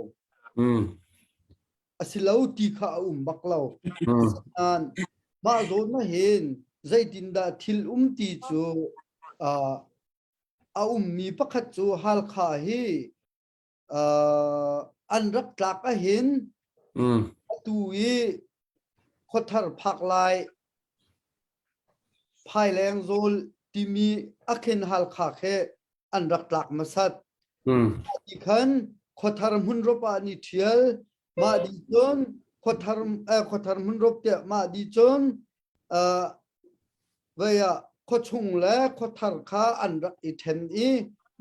A si lo ti kha a um bak lo. Asinain mah zawn ah hin zeitindah thil um ti cu uh, a ummi pakhat cu Halkha hi uh, an rak tlak ahhin atu i khuathar phak lai Phaileng zawl timi a khen Halkha khi an rak tlak hmasat. Mah ti khan khuathar hmunrop ah an i ṭhial. Mah dih cun khuathar eh, khuathar hmunrop tiah mah dih cun uh, vei ah khuachung le khuathar kha an rak i ṭhen i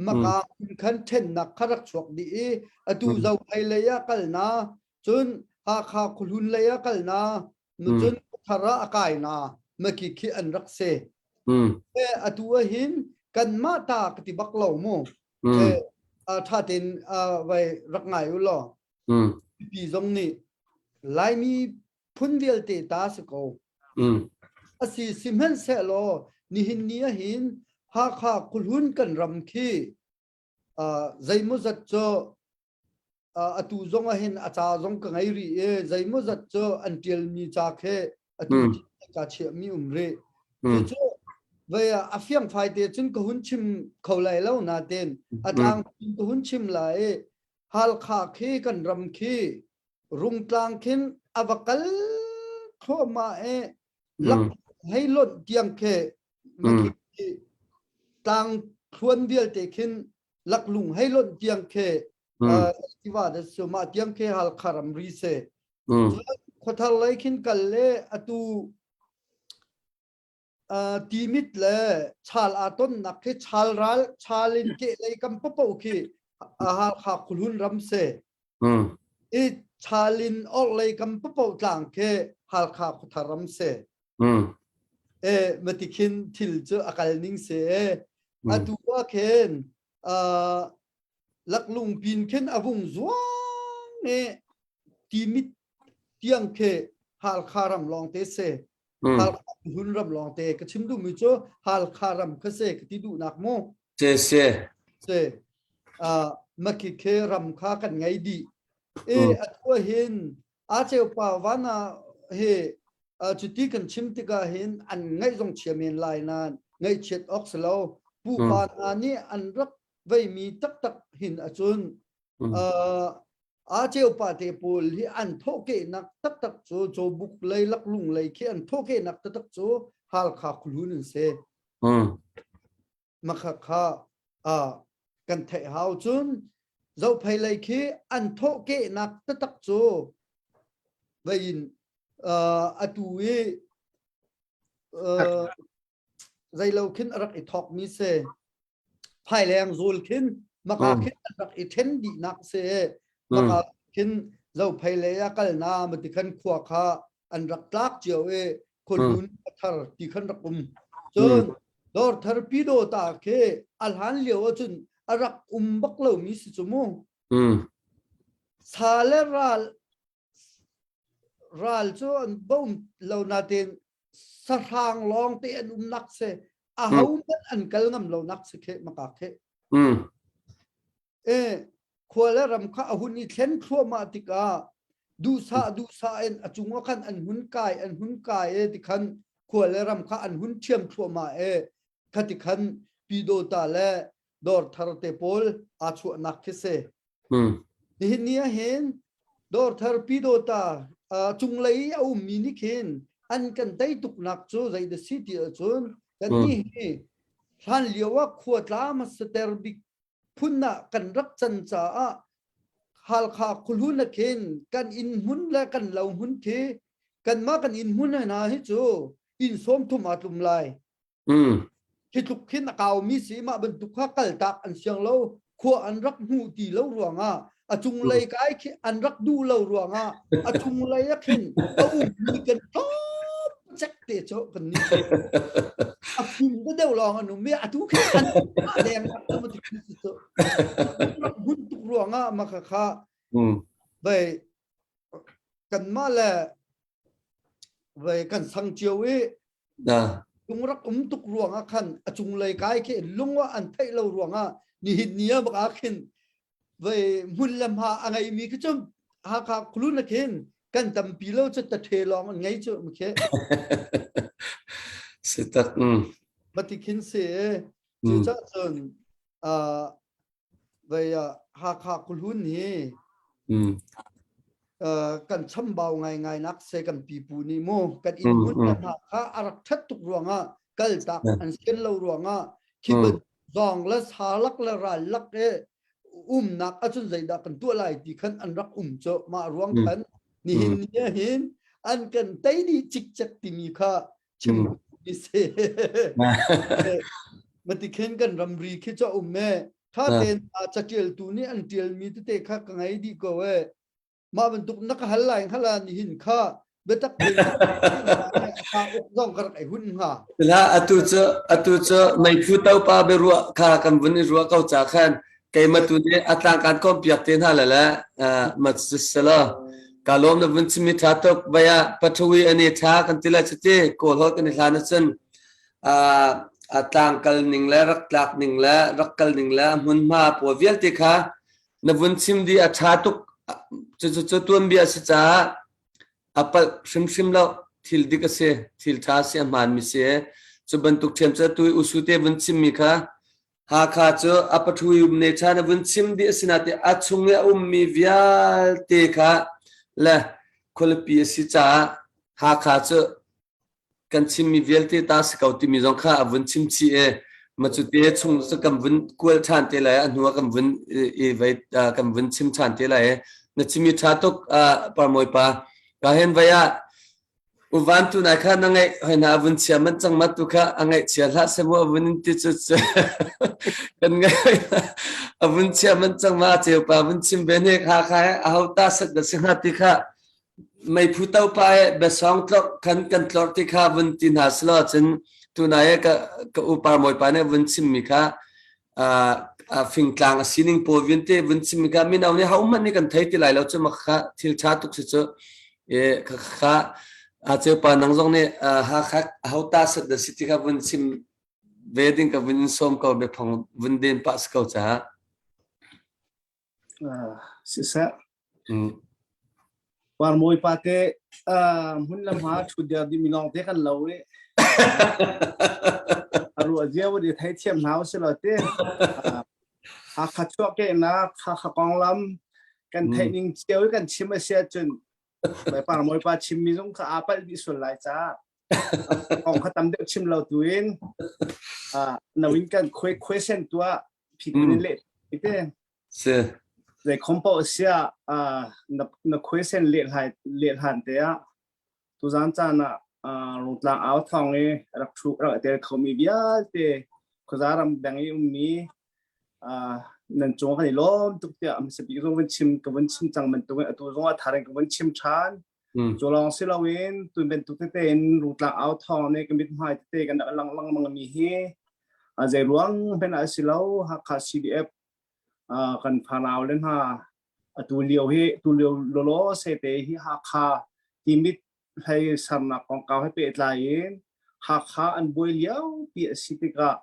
maka in khan ṭhennak kha rak chuak dih i atu Zophei lei ah kal na cun Hakha khuahlun lei ah kal na Cun thar ah a kai na maki khi an rak si. E atu ahhin kanmah ta ka ti bak lo mu. E tha tein vai rak ngai u law. Pi zong nih Laimi phun vialte ta si ko. Asi sihmanhsehlaw nihin ni ahhin Hakha khuhlun kan ram khi zeimawzat cu atu zong ah hin a ca zong ka ngei rih i zeimawzat cu an ṭialmi ca khi atu ka chiahmi um rih. Cucu vei a fiangfai te cun ka hun chim kho lai lo nain a tlang ka hun chim lai i Halkha khi kan ram khi Rungtlang khin a va kal thluahmah i lak hei lonh tiang khi tlang thluan vialte khin laklung hei lonh tiang khi tiva da su ma tiang khi Halkha ramri se khuathar lei khin kal le atu timit le chal aa tonnak khi chal ral chal in ke lei kam papo khi Halkha khulhun ram se i chal in or lei kam papo tlang khi Halkha khuathar ram se e mati khin thil cu a kal ning se atu ah khin laklung pin khin a vung zuang i timit tiang khi Halkha ram lawng te se Halkha hun ram lawng te ka chim duhmi cu Halkha ram kha se ka ti duhnak mu se se se maki khe ram kha kan ngei dih e atu hin a cheu pa vana he cuti kan chim tikah hin an ngaih zong chia men lai nain ngaihchiat awk si lo pupa hna nih an rak veimi taktak hin acun a cheu pa te pawl hi an thawhkehnak taktak cu cawbuk lei laklung lei khi an thawhkehnak taktak cu Halkha khulun an si Makhakha kan theih hau cun Zophei lei khi an thawhkehnak taktak cu vein atu i zeilo khin a rak i thawkmi si phaileng zul khin maka khin an rak i ṭhen dihnak si maka khin Zophei lei ah kal na mati khan khua kha an rak tlak cio i khualun thar ti khan rak um cun dawr thar pido ta khi a hlan lio ahcun. a rak um bak lomi si cu mu. Sa le ral ral cu an bom lo nain sahrang lawng te an um nak si. A ho hmanh an kal ngam lo nak si khe maka khe. E khua le ram kha a hun i thlen thluahmah tikah duhsah duhsah in a cung ah khan an hun kai an hun kai e tikhan khua le ram kha an hun ṭhiam thluahmah e khati khan Pyidawta le Dawrthar te pawl aa chuahnak khi si. Nihin ni ah hin Dawrthar Pyidawta cunglei i a ummi nih khin an kan tei tuknak cu zeidah si ti ahcun kannih hi hlan lio ah khua tla hmasater bik phun ah kan rak can caah Halkha khuahlun ah khin kan inn hmun le kan lo hmun khi kanmah kan inn hmun hna hi cu inn 30 aa tlum lai. Hi tluk khin a kaumi si mah bantuk kha kaltak an siang lo khua an rak hmuh ti lo ruangah a cunglei kai khi an rak duh lo ruangah a cunglei ah khin a ummi kan tlawm cek te cu kan ni a phum te deuh lawng an um i atu khi an leng cu hun tuk ruangah ma kha kha vei kanmah le vei kan sang cio i lung rak um tuk ruangah khan a cunglei kai khi lung ah an theih lo ruangah nihin ni ah bak ah khin vei hmun le hma a ngeimi khi cu Hakha khulun ah khin kan tampi lo cu tathe lawng an ngei cu mkhe. Si tak. Mati khin si cucah cun vei Hakha khuhlun hi kan chambau ngaingai nak se kan pipu nih mu kan inn hmun hna kha a rak ṭhat tuk ruangah kaltak an sian lo ruangah khi zawng le sa lak le ral lak e umnak ahcun zeidah kan tuah lai ti khan an rak um cu mah ruang khan nihin ni ah hin an kan tei dih cikcek timi kha chim ni si. Mati khin kan ramri khi cha um e tha ten a catialtu nih an tialmi tete kha ka ngei dih ko e. Mah bantuk na ka hal lai hala nihin kha biatak tein ka uk zong ka rak ei hun hnga. La atu cu atu cu meiphu topa biaruah kha kan vun i ruah ko ca khan keimah tu nih a tlang kan kom piak te hna le le ma sela ka lawm na vun chimi tha tuk vaya pathawi ani tha kan ti la chuti kawl hol kan i hlan ahcun a tlang kal ning le rak tlak ning le rak kal ning le hmunhma pawl vialte kha na vun chim di a ṭha tuk. Cucu tuanbia a si caah a palh hrimhrim lo. Thil dik a si, thil ṭha a si, a hmaanmi si. Cu bantuk ṭhiam cu atu i Usu te vun chimmi kha Hakha cu a pathui um ne ṭha na vun chim dih a si nain a chung i a ummi vialte kha le khualipi a si caah Hakha cu kan chimmi vialte ta si ko timi zong kha a vun chim chih i ma cu te chung cu kan vun kual ṭhan te lai a hnu ah kan vun i vei kan vun chim ṭhan te lai na chimi ṭha tuk parmawi pa ka hen vai ah uvan tu nai kha na ngaih hoi na vun chia man cang ma tu kha a ngaih chia hlah se mu a vun in ti cu kan ngaih a vun chia man cang ma cheu pa vun chim ve ne kha kha a ho ta sat da si hnga ti kha Meiphu topa he biasawng tlorh khan kan tlorh ti kha vun ti hna selaw cun tunai ah ka ka upa bawipa nih vun chimmi kha uh, fingtlang a sining pawl vialte vun chimmi kha mino nih hohmanh nih kan thei ti lai lo cu mak kha thil ṭha tuk si cu e kha kha a ceupa nang zong nih Hakha hota sat da si ti kha vun chim ve ding ka vun in sawm ko biaphong vun den pah si ko caah. Siseh. Parmawi pa te hmun le hma ṭhut dir dih mi lawng te kan lo i a ruah zia vun i theithiam hna usih law ti. Hakha chuahkehnak, Hakha konglam kan theih ning cio i kan chim a si ahcun Parmawi pa chimmi zong kha aa palh dih sual lai caah kong kha tam deuh chim lo tu in no in kan question tuah phit in leh te. Si. Zei khom paoh sia na na question leh hlai leh hlan te ah tuzan caan ah rungtlang au thawng i rak thu rak tel khomi vialte khuaza ram dang i ummi nan cung kan i lawm tuk tiah hmasabik zong van chim ka van chim cang bantuk in atu zong ah tharing ka van chim ṭhan. Cu lawng si loin tun bantuk tete in rungtlang au thawng nih ka mithmai tete kan rak lang lengmang mi hi zei ruang hmanh ah si lo Hakha CDF. Kan fanau le hna atu lio hi tu lio lawlaw se te hi Hakha Timit hlei sernak kongkau he pehtlai in Hakha an buai lio pi a si tikah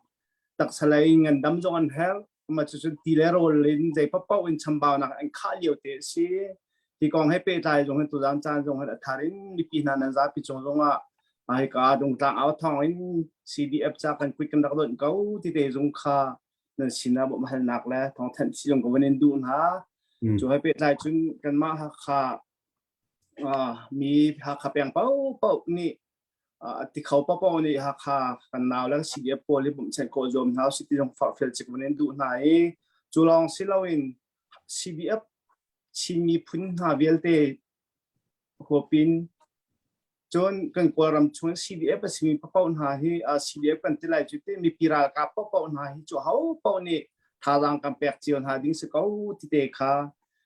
taksa lei ngandam zong an herh. Mah cucun ti le rawl in zei paohpaoh in chambaunak an khah lio te a si. Hi kong he pehtlai zong hin tuzan caan zong hin a thar in mipi hna nan zapi cung zong ah hika Dungtlang au thawng in CDF ca kan kuit kan rak donh ko ti te zung kha nan sinah bawmhhalnak le thawngthanh si zong ka van in duh hna. Cu he pehtlai cun kanmah Hakha mi Hakha peng paohpaoh nih ti kho paohpaoh nih Hakha kan nau le CDF pawl hi bawmhchanh khawh zuam hna usih ti zong forhfial cik van in duh hna i cu lawng si loin CDF Chin miphun hna vialte huapin cun kan Kawlram chung CDF a simi paohpaoh hna hi CDF kan ti lai cu ti mipi ralkap paohpaoh hna hi cu ho paoh nih thazaang kan pek cio hna ding si ko ti te kha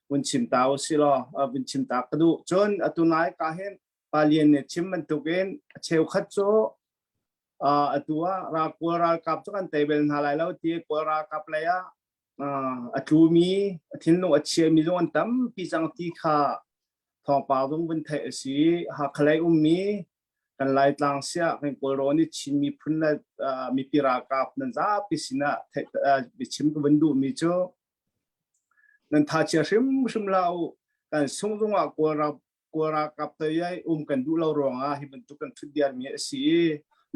vun chim ta usih law vun chim ta ka duh. Cun atu nai ka hin Pa Lian nih chim bantukin a cheukhat cu atu ah Kawl ralkap cu kan tei bel hna lai lo ti Kawl ralkap lei ah a tlumi a thinlung a chiami zong an tampi cang ti kha thawngpang zong vun theih a si. Hakha lei ummi kan Laitlang siah kan Kawlrawn i Chin miphun le mipi ralkap nan zapi sinah biachim ka vun duhmi cu nan tha chia hrimhrim hlah u. Kan sung zungah Kawl Kawl ralkap tei um kan duh lo ruangah hi bantuk kan ṭhut diarmi a si i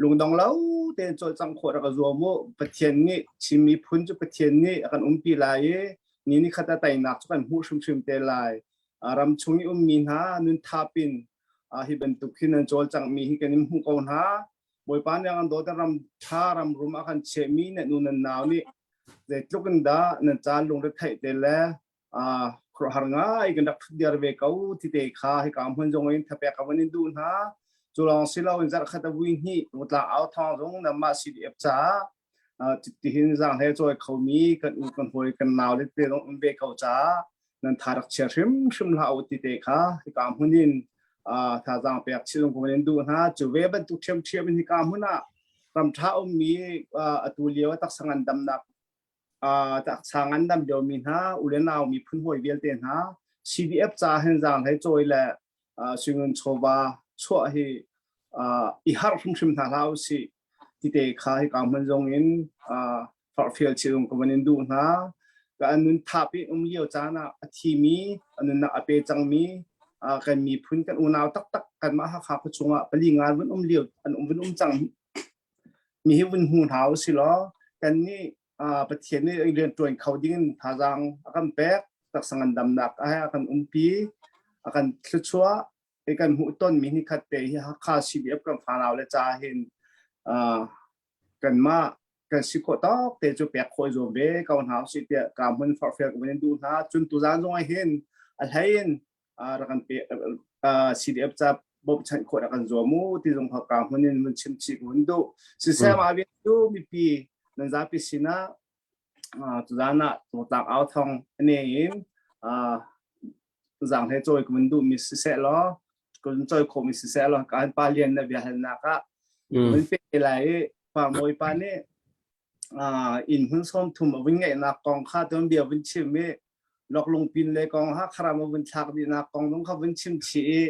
lungdong lo tein cawlcangh khawh rak zuam u. Pathian nih Chin miphun cu Pathian nih a kan umpi lai i ni ni khat a teinak cu kan hmuh hrimhrim te lai. Ram chung i ummi hna nun thap in hi bantuk hin nan cawlcanghmi hi kan in hmuh ko hna. Bawipa nih a kan dawt ram ṭha ram rum a kan chiahmi nan nu nan nau nih zeitluk in dah nan ca lungretheih te le khuaruahhar ngai kan rak ṭhut diar ve ko ti te kha hika hmun zong in thapek ka van in duh hna. Cu lawng si lo in zarhkhat a vui hnih Rungtlang au thawng zong nanmah CDF caah tihin zaang hlei cawi khomi kan u kan hawi kan nau le te zong um ve ko caah nan tha rak chia hrimhrim hlah u ti te kha hika hmun in thazaang pek chih zong ka van in duh hna. Cu ve bantuk ṭhiamṭhiam in hika hmun ah ram ṭha ummi atu lio taksa ngandamnak taksa ngandam liomi hna u le nau miphun hawi vialte hna CDF ca hin zaang hlei cawi le suingun chawva chuah hi i harh hrimhrim hna hlah usih tite kha hika hmun zong in forhfial chih ka van in duh hna. Ka nun thap in um lio caan ah a thimi a nunnak a pe cangmi kan miphun kan unau taktak kanmah Hakha khua chungah pali nga vun um lio an um vun um cang mi hi vun hmu hna usih law kannih Pathian nih rianṭuan kho dingin thazaang a kan pek, taksa ngandamnak a kan umpi, a kan thluachuah i kan hmuh tonmi ni khat te hi Hakha CDF kan fanau le ca hin kanmah kan si khawh tawk te cu pek khawh zuam ve ko hna usih tiah ka hmun forhfial ka van in duh hna. Cun tuzaan zong ah hin a hlei in rak kan pe CDF ca bawmhchanh khawh rak kan zuam u ti zong ka hmun in mun chim chih hun duh. Siseh mah vial cu mipi nan zapi sinah tuzaan ah tungtlak au thong ane in zang he cawi ka mun duh mi siseh law kun cawi khawh mi siseh law kan pa lian na bia halnak ah mun pe lai i pa mawi pa nih inn hmun sawm thum a vun ngeihnak kong kha tuan bia vun chim i loklungpin le kong ha kharam a vun thlak dihnak kong zong kha vun chim chih i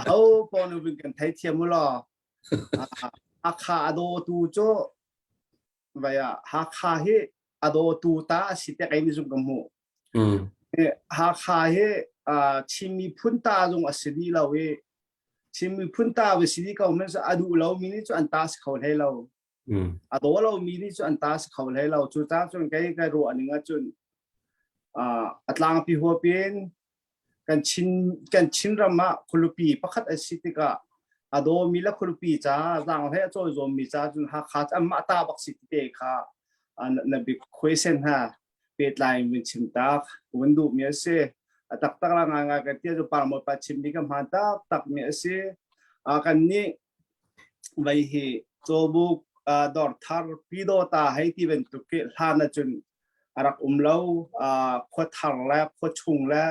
ho pawn vun kan theithiam u law Hakha a dawtu cu vai ah Hakha hi a dawtu ta a si te kai ni zung ka hmuh. Hakha hi Chin miphun ta zong a si dih lo i Chin miphun ta va si dih ko men a duh lo mi nih cu an ta si kho hlei lo. A daw lo mi nih cu an ta si kho hlei lo. Cu ta cun kei kai ruah ning ahcun a tlangpi huapin kan Chin kan Chinram ah khualipi pakhat a si tikah a dawmi le khualipi ca zaang hlei a cawi zawmmi ca cun Hakha cu anmah ta bak si tite kha na bik khuaisen hna pehtlai in vun chim tak vun duhmi a si. A taktak la ngaingai kan tia cu parmawi pa chimmi ka hmaan taktak mi a si. Kan nih vei hi cawbuk dawrthar pidawta hei ti bantuk khi hlan ahcun a rak um lo. Khua thar le khua chung le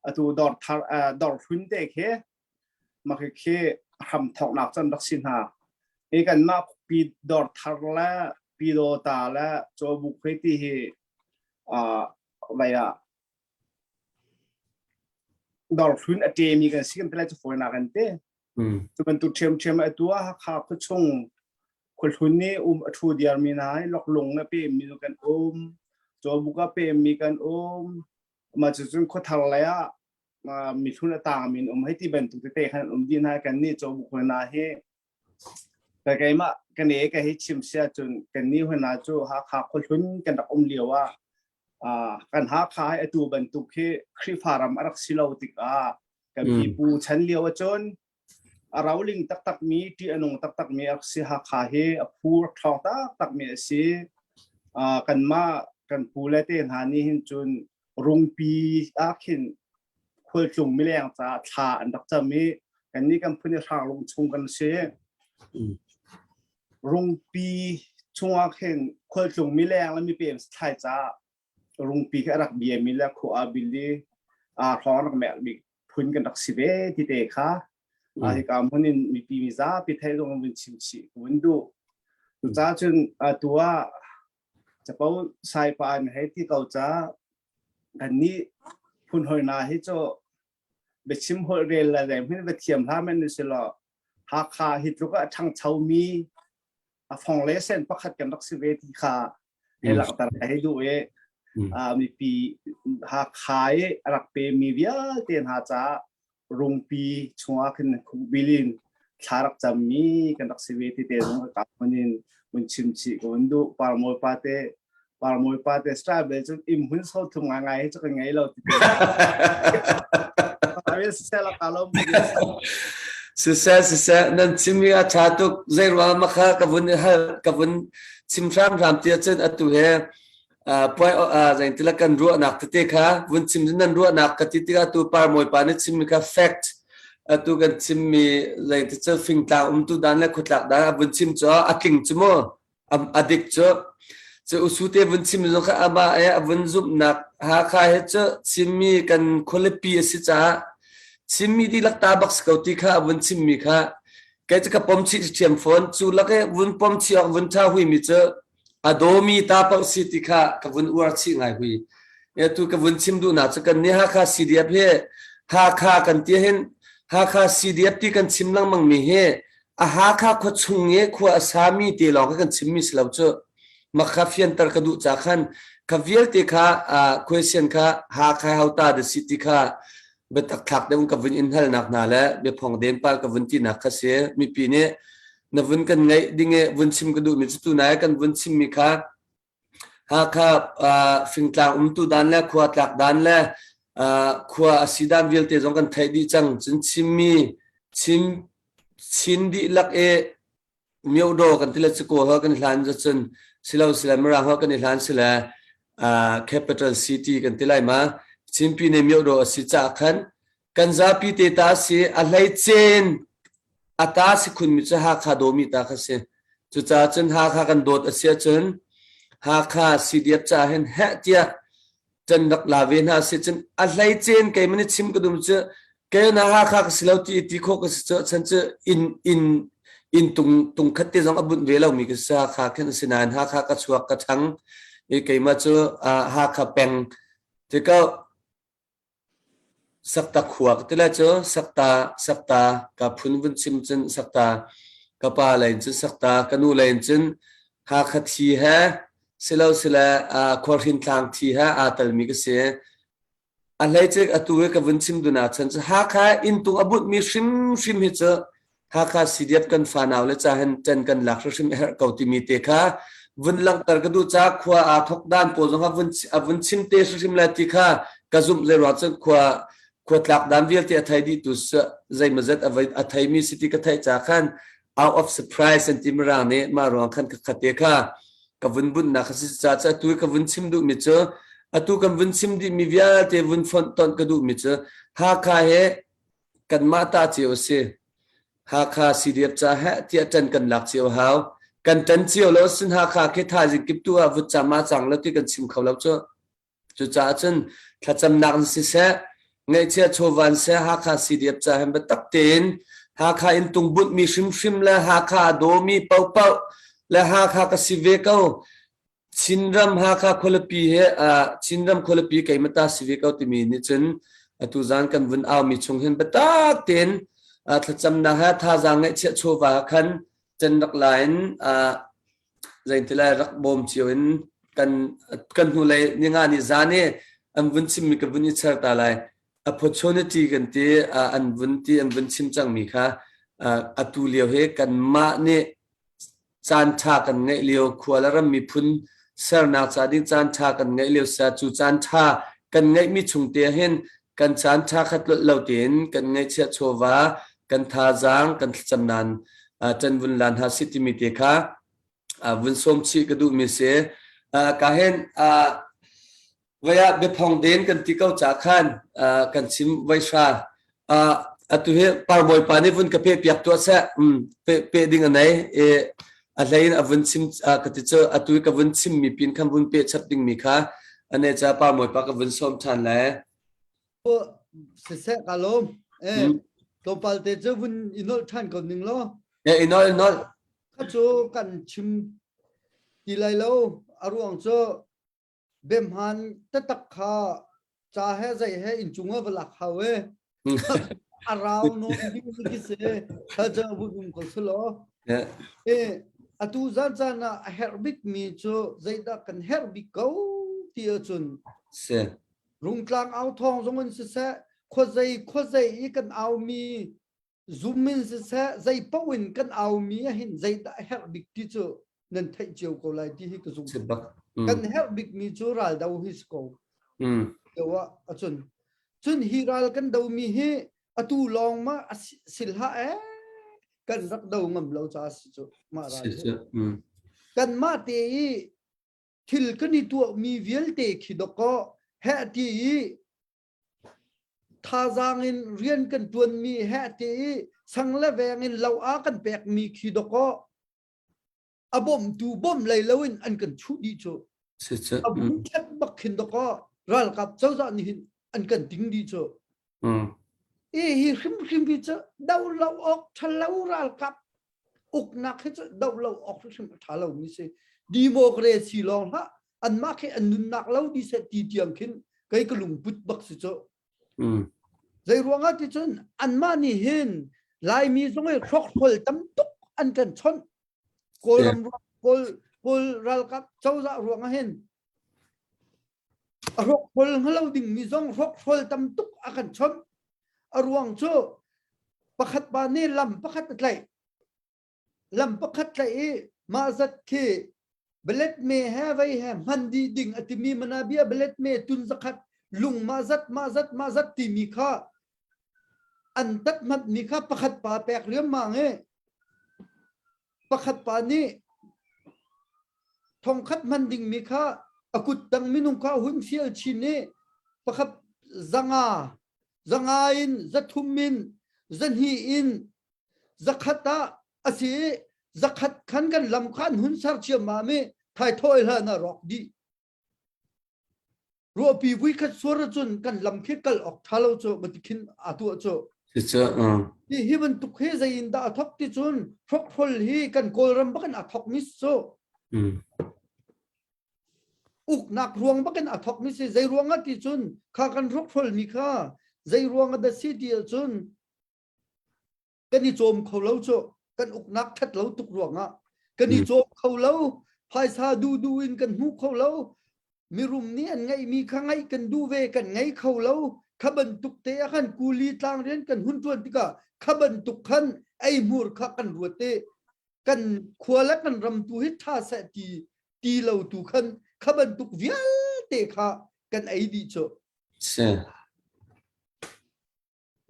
atu dawr thar dawr hlun te khi mah khi hram thawknak cun rak si hna. Hi kanmah pi dawr thar le pidawta le cawbuk hei ti hi. vai ah dawrhlun a ṭemi kan si kan ti lai cu fawinak kan ti. Cu bantuk ṭhiamṭhiam atu ah Hakha khuachung khuahlun nih um a ṭhu diarmi hna hi loklung a pemmi kan um, cawbuk a pemmi kan um, mah cucun khuathar lei ah mihlun a tangmi an um hei ti bantuk tete khan an um dih hna kan nih cawbuk hna hi Ka keimah ka ne ka hei chim si ahcun kan nih hna cu Hakha khuahlun kan rak um lio ah kan Hakha hi atu bantuk hi Khrihfa ram a rak si lo tikah kan pipu chan lio ahcun a roling taktakmi ṭih a nung taktakmi a rak si Hakha hi a phu rak ṭhawng taktakmi a si. Kanmah kan pu le te hna nih hin cun rungpi ah khin khualtlung mileng caah thla an rak cam i kannih kan phun i hranglung chung kan si. Rungpi chungah khin khualtlung mileng le mipem thlai caah rungpi khi a rak biami le khua a bil i aa hrawng rak mek bik phun kan rak si ve ti te kha hika hmun in mipi mizapi theih zong vun chim chih ka vun duh. Cucaah cun atu ah capo saipa an hei ti ko ca kannih phun hoi hna hi cu biachim holh rel le zeihmanh va thiam hlah men si law Hakha hi tluk ah a ṭhangchomi a fong le sen pakhat kan rak si ve ti kha hei langhter ka hei duh i mipi Hakha i a rak pemi vialte hna caah rungpi chungah khin khukbil in thla rak cammi kan rak si ve ti te zong ka hmun in mun chim chih ko an duh parmawi pa te parmawi pa te style bel cun im hun so thum ngai ngai hi cu kan ngei lo ti te Siseh siseh nan chimmi a ṭha tuk zei ruang makha ka vun hal ka vun chim hram hram ti ahcun atu he puai zeintila kan ruahnak tete kha vun chim nan ruahnak ka ti tikah tu parmawi pa nih chimmi kha fact atu kan chimmi zeiti cu fingtlang umtu dan le khuatlak dan a vun chim cu a tling cu mu a dik cu cu usu te vun chim zong kha amah e a vun zumhnak Hakha he cu Chinmi kan khualipi a si caah Chinmi dihlak ta bak si ko ti kha a vun chimmi kha kei cu ka pom chih ṭhiam fawn cu lak i vun pom chih awk vun ṭha huimi cu a dawmi ta paoh si ti kha ka vun uar chih ngai hui. Tu ka vun chim duhnak cu kan nih Hakha CDF hi Hakha kan ti hin Hakha CDF ti kan chim lengmang mi hi a Hakha khua chung i khua a sami te lawng kha kan chimmi si lo cu makha fianter ka duh ca khan kha vialte kha question kha Hakha hauta da si ti kha biatak thlak deuh ka vun in halnak hna le biaphong den pal ka vun tinak kha si mipi nih na vun kan ngaih ding i vun chim ka duhmi cu tunai kan vun chimmi kha Hakha fingtlang umtu dan le khua tlak dan le khua a si dan vialte zong kan theih dih cang cun chimmi chin chin dihlak i myodaw kan ti le cukaw ho kan hlan cun silo sile mirang ho kan i hlan sile capital city kan ti lai ma Chinpi ne myodaw a si caah khan kan zapi te ta si a hlei cen a ta si khun mi cu Hakha dawmi ta kha si cucaah cun Hakha kan dawt a si ahcun Hakha CDF caah hin heh tiah can rak la ve hna si cun a hlei cen kei man chim ka dum cu kei na Hakha ka si lo ti ti khawh ka si cu chan cu in in in tung tung khat te zong a bunh ve lo mi ka si Hakha khin si nain Hakha ka chuak ka thang i keimah cu Hakha peng tikau Sakta khua ka ti lai cu Sakta Sakta ka phun vun chim cun Sakta ka pa lei in cun Sakta ka nu lei in cun Hakha thi he silo sile Khualhrin tlang thi he aa telmi ka si. A hleice atu i ka vun chim dun ahcun cu Hakha inntung a bunhmi hrimhrim hi cu Hakha CDF kan fanau le ca hin ṭan kan lak hrimhrim a herh ko timi te kha vun langhter ka duh caah khua aa thok dan pawl zong a vun a vun chim te hrimhrim lai ti kha ka zumh zei ruang cun khua khua tlak dan vialte a thei dih tu zeimawzat a a theimi si ti ka theih ca khan out of surprise an ti mirang nih mah ruang khan ka khate kha ka vun bunnak a si ca cu atu ka vun chim duhmi cu atu kan vun chim dihmi vialte vun fonh tonh ka duhmi cu Hakha he kanmah ta cio a si. Hakha CDF ca heh tiah ṭan kan lak cio hau. Kan ṭan cio lo sin Hakha khi thaizing kip tu ah vutcam ah cang lo ti kan chim kho lo cu. Cucaah cun thlacamnak in siseh, ngaihchia chawva in seh Hakha CDF ca hin biatak tein Hakha in tungbunhmi hrimhrim le Hakha a dawmi paohpaoh le Hakha ka si ve ko. Chinram Hakha khualipi he Chinram khualipi keimah ta si ve ko timi nih cun atu zan kan vun aumi chung hin biatak tein thlacamnak he thazaang ngeihchiah chawva khan can rak la in zeitilai rak bawm cio in kan kan hnulei ninga ni zan i an vun chimmi ka vun i cher ta lai. Opportunity kan ti an vun ti an vun chim cangmi kha atu lio hi kanmah nih caan ṭha kan ngeih lio khua le ram miphun sernak ca ding caan ṭha kan ngeih lio sia cu caan ṭha kan ngeihmi chung te hin kan caan ṭha kha tlolh lo tein kan ngeihchiah chawva kan thazaang kan thlacam nan ṭan vun lan ha si timi te kha vun sawm chih ka duhmi si ka hin Voi ah biaphong den kan ti ko ca khan kan chim voi hra. Atu hi parbawipa nih vun ka pe piak tuah seh. Pe pe ding a nei. E a hlei in a vun chim ka ti cu atu ka vun chim mi pin khan vun pe chap ding mi kha ane cha parbawipa ka vun sawm than le. Siseh ka lawm. Eh tlawmpal te cu vun i nolh than ko ning law. Eh i nolh nolh. Kha cu kan chim ti lai lo. A ruang cu Biahmaan taktak kha ca he zei he inncung ah va lak hau e. A rau nawn ding khi si. Kha cu vun um ko selaw. E atu zan caan ah a herh bik mi cu zeidah kan herh bik ko ti ahcun Si. Rungtlang au thawng zong in siseh khuazei khuazei i kan au mi zum in siseh zei paoh in kan aumi ahhin zeidah a herh bik ti cu nan theih cio ko lai ti hi ka zumh. Kan herh bikmi cu raldo hi si ko. Deuh ah acun. Cun hi ral kan domi hi atu lawng ma sil hlah eh kan rak do ngam lo ca si cu mah ral hi. Kan mah te i thil kan i tuahmi vialte khi dawkaw heh ti i Thazaang in rian kan ṭuanmi heh ti i sang le veng in lo a kan pekmi khi dawkaw a bawmtu bawmh lei loin an kan chuh dih cu. A bu ṭhet bak khin dawkaw ralkap cozah nih hin an kan ting dih cu. I hi hrimhrim hi cu do lo awk ṭhalo ralkap uknak hi cu do lo awk hrimhrim a ṭha lomi si. Democracy lawng hlah anmah khi an nunnak lo dih seh ti tiang khin kei ka lungput bak si cu. Zei ruangah ti cun anmah nih hin Laimi zong hi hrokhrawl tam tuk an kan chawnh. Kawlram Kawl Kawl ralkap cozah ruangah hin a hrokhrawl hngalo dingmi zong hrokhrawl tam tuk a kan chawnh. A ruang cu pakhat pa nih lam pakhat a tlaih. Lam pakhat tlaih i mah zat khi balet me he vei he hman dih ding a timi manabia balet me tun zakhat lung mah zat mah zat mah zat timi kha an tat hmat mi kha pakhat pa pek riammang i pakhat pa nih thongkhat hman ding mi kha a kut tang minung kha hun fial chin i pakhat zanga zanga in zathum in zahnih in Zakhat ah a si i zakhat khan kan lam kha an hun ser ciammam i thaithawh hlan ah rawk dih. Ruahpi vui khat suar ahcun kan lam khi kal awk ṭha lo cu bati khin aa tuah cu. Cucu, uh. Hi hi bantuk hi zei in dah a thok ti cun hrokhrawl hi kan Kawlram bakin a thok mi cu. Mm. Uknak ruang bakin a thok mi si zei ruang ah ti cun kha kan hrokhrawl mi kha zei ruang ah dah si ti ahcun kan i cawm kho lo cu kan uknak ṭhat lo tuk ruangah kan i cawm kho lo phaisa duh duh in kan hmu kho lo mirum nih an ngeihmi kha ngeih kan duh ve kan ngei kho lo kha bantuk te ah khan kuli tlang rian kan hun ṭuan tikah kha bantuk khan eihmur kha kan ruat i kan khua le kan ram tu hi ṭha seh ti ti lo tu khan kha bantuk vialte kha kan ei dih cu Si.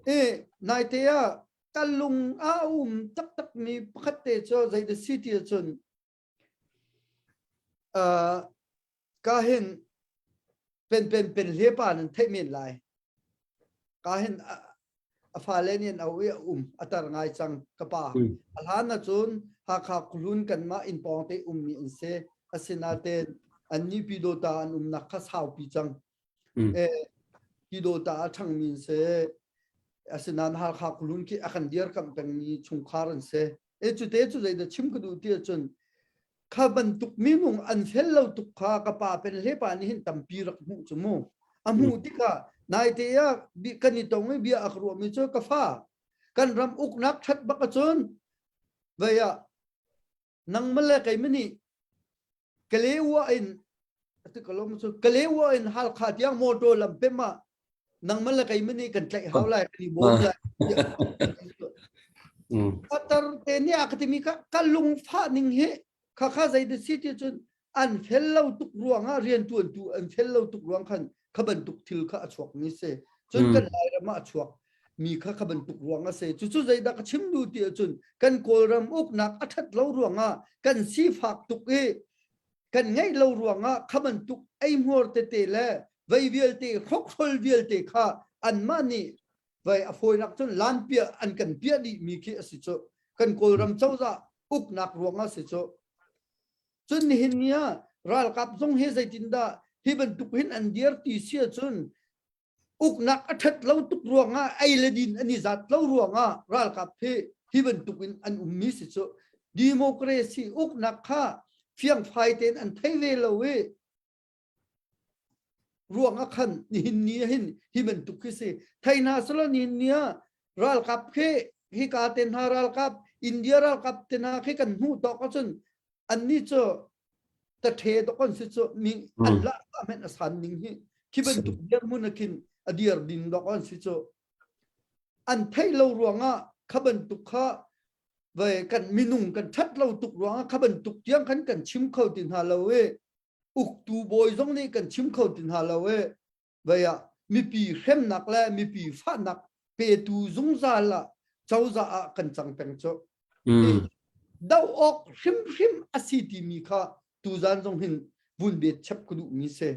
I naite ah ka lung ah a um taktakmi pakhat te cu zeidah si ti ahcun uh, ka hin pen pen pen hle pa nan theih men lai. Ka hin a, a fale nih an au i a um a tar ngai cang ka pa. A hlan ahcun Hakha khuhlun kanmah inn pawng te ummi an si. Asinain annih Pyidawta an umnak kha saupi cang. Eh, Pyidawta a ṭhangmi an si. Asinain Halkha khuhlun khi a kan dirkamh pengmi chungkhar an si. E cute cu zeidah chim ka duh ti ahcun. Kha bantuk minung an fel lo tuk kha ka pa pen hle pa nih hin tampi rak hmuh cu mu. A hmuh tikah naite ah kan i tong i bia a ka ruahmi cu ka fa kan ram uknak ṭhat bak ahcun vei ah nangmah le keimah nih Kalewa in ati ka lom cu Kalewa in Halkha tiang motor lam pem ah nangmah le keimah nih kan tlaih hau lai kan i bawm lai. Qatar te nih a ka timi kha ka lungfah ning hi kha kha zei dah si ti cun an fel lo tuk ruangah riantuantu an fel lo tuk ruang khan kha bantuk thil kha a chuak mi si. Cun kan Lairam ah a chuak mi kha kha bantuk ruang a si. Cucu zeidah ka chim duh ti ahcun kan Kawlram uknak a ṭhat lo ruangah kan sifak tuk i kan ngeih lo ruangah kha bantuk eihmuar tete le vei vialte hrokhrol vialte kha anmah nih vei a fawinak cun lan piah an kan piah dih mi khi a si cu. Kan Kawlram cozah uknak ruangah si cu. Cun nihin ni ah ralkap zong hi zeitindah hi bantuk hin an dir ti si ahcun uknak a ṭhat lo tuk ruangah ei le din an i zat lo ruangah ralkap hi hi bantuk in an ummi si cu democracy uknak kha fiangfai tein an thei ve lo i ruang ah khan nihin ni ah hin hi bantuk khi si thei hna selaw nihin ni ah ralkap khi hika te hna ralkap India ralkap te hna khi kan hmuh tawk ahcun annih cu tathe dok an si cu mi an lah men a san ning hi khi bantuk dirhmun ah khin a dir ding dok an si cu an theih lo ruangah kha bantuk kha ve kan minung kan that lo tuk ruangah kha bantuk tiang khan kan chim kho ti hna lo i uktu bawi zong nih kan chim kho ti hna lo i vei ah mipi hremnak le mipi fahnak petu zungzal ah cozah ah kan cang peng cu. Do awk hrimhrim a si timi kha tuzan zong hin vun bet chap ka duh mi si.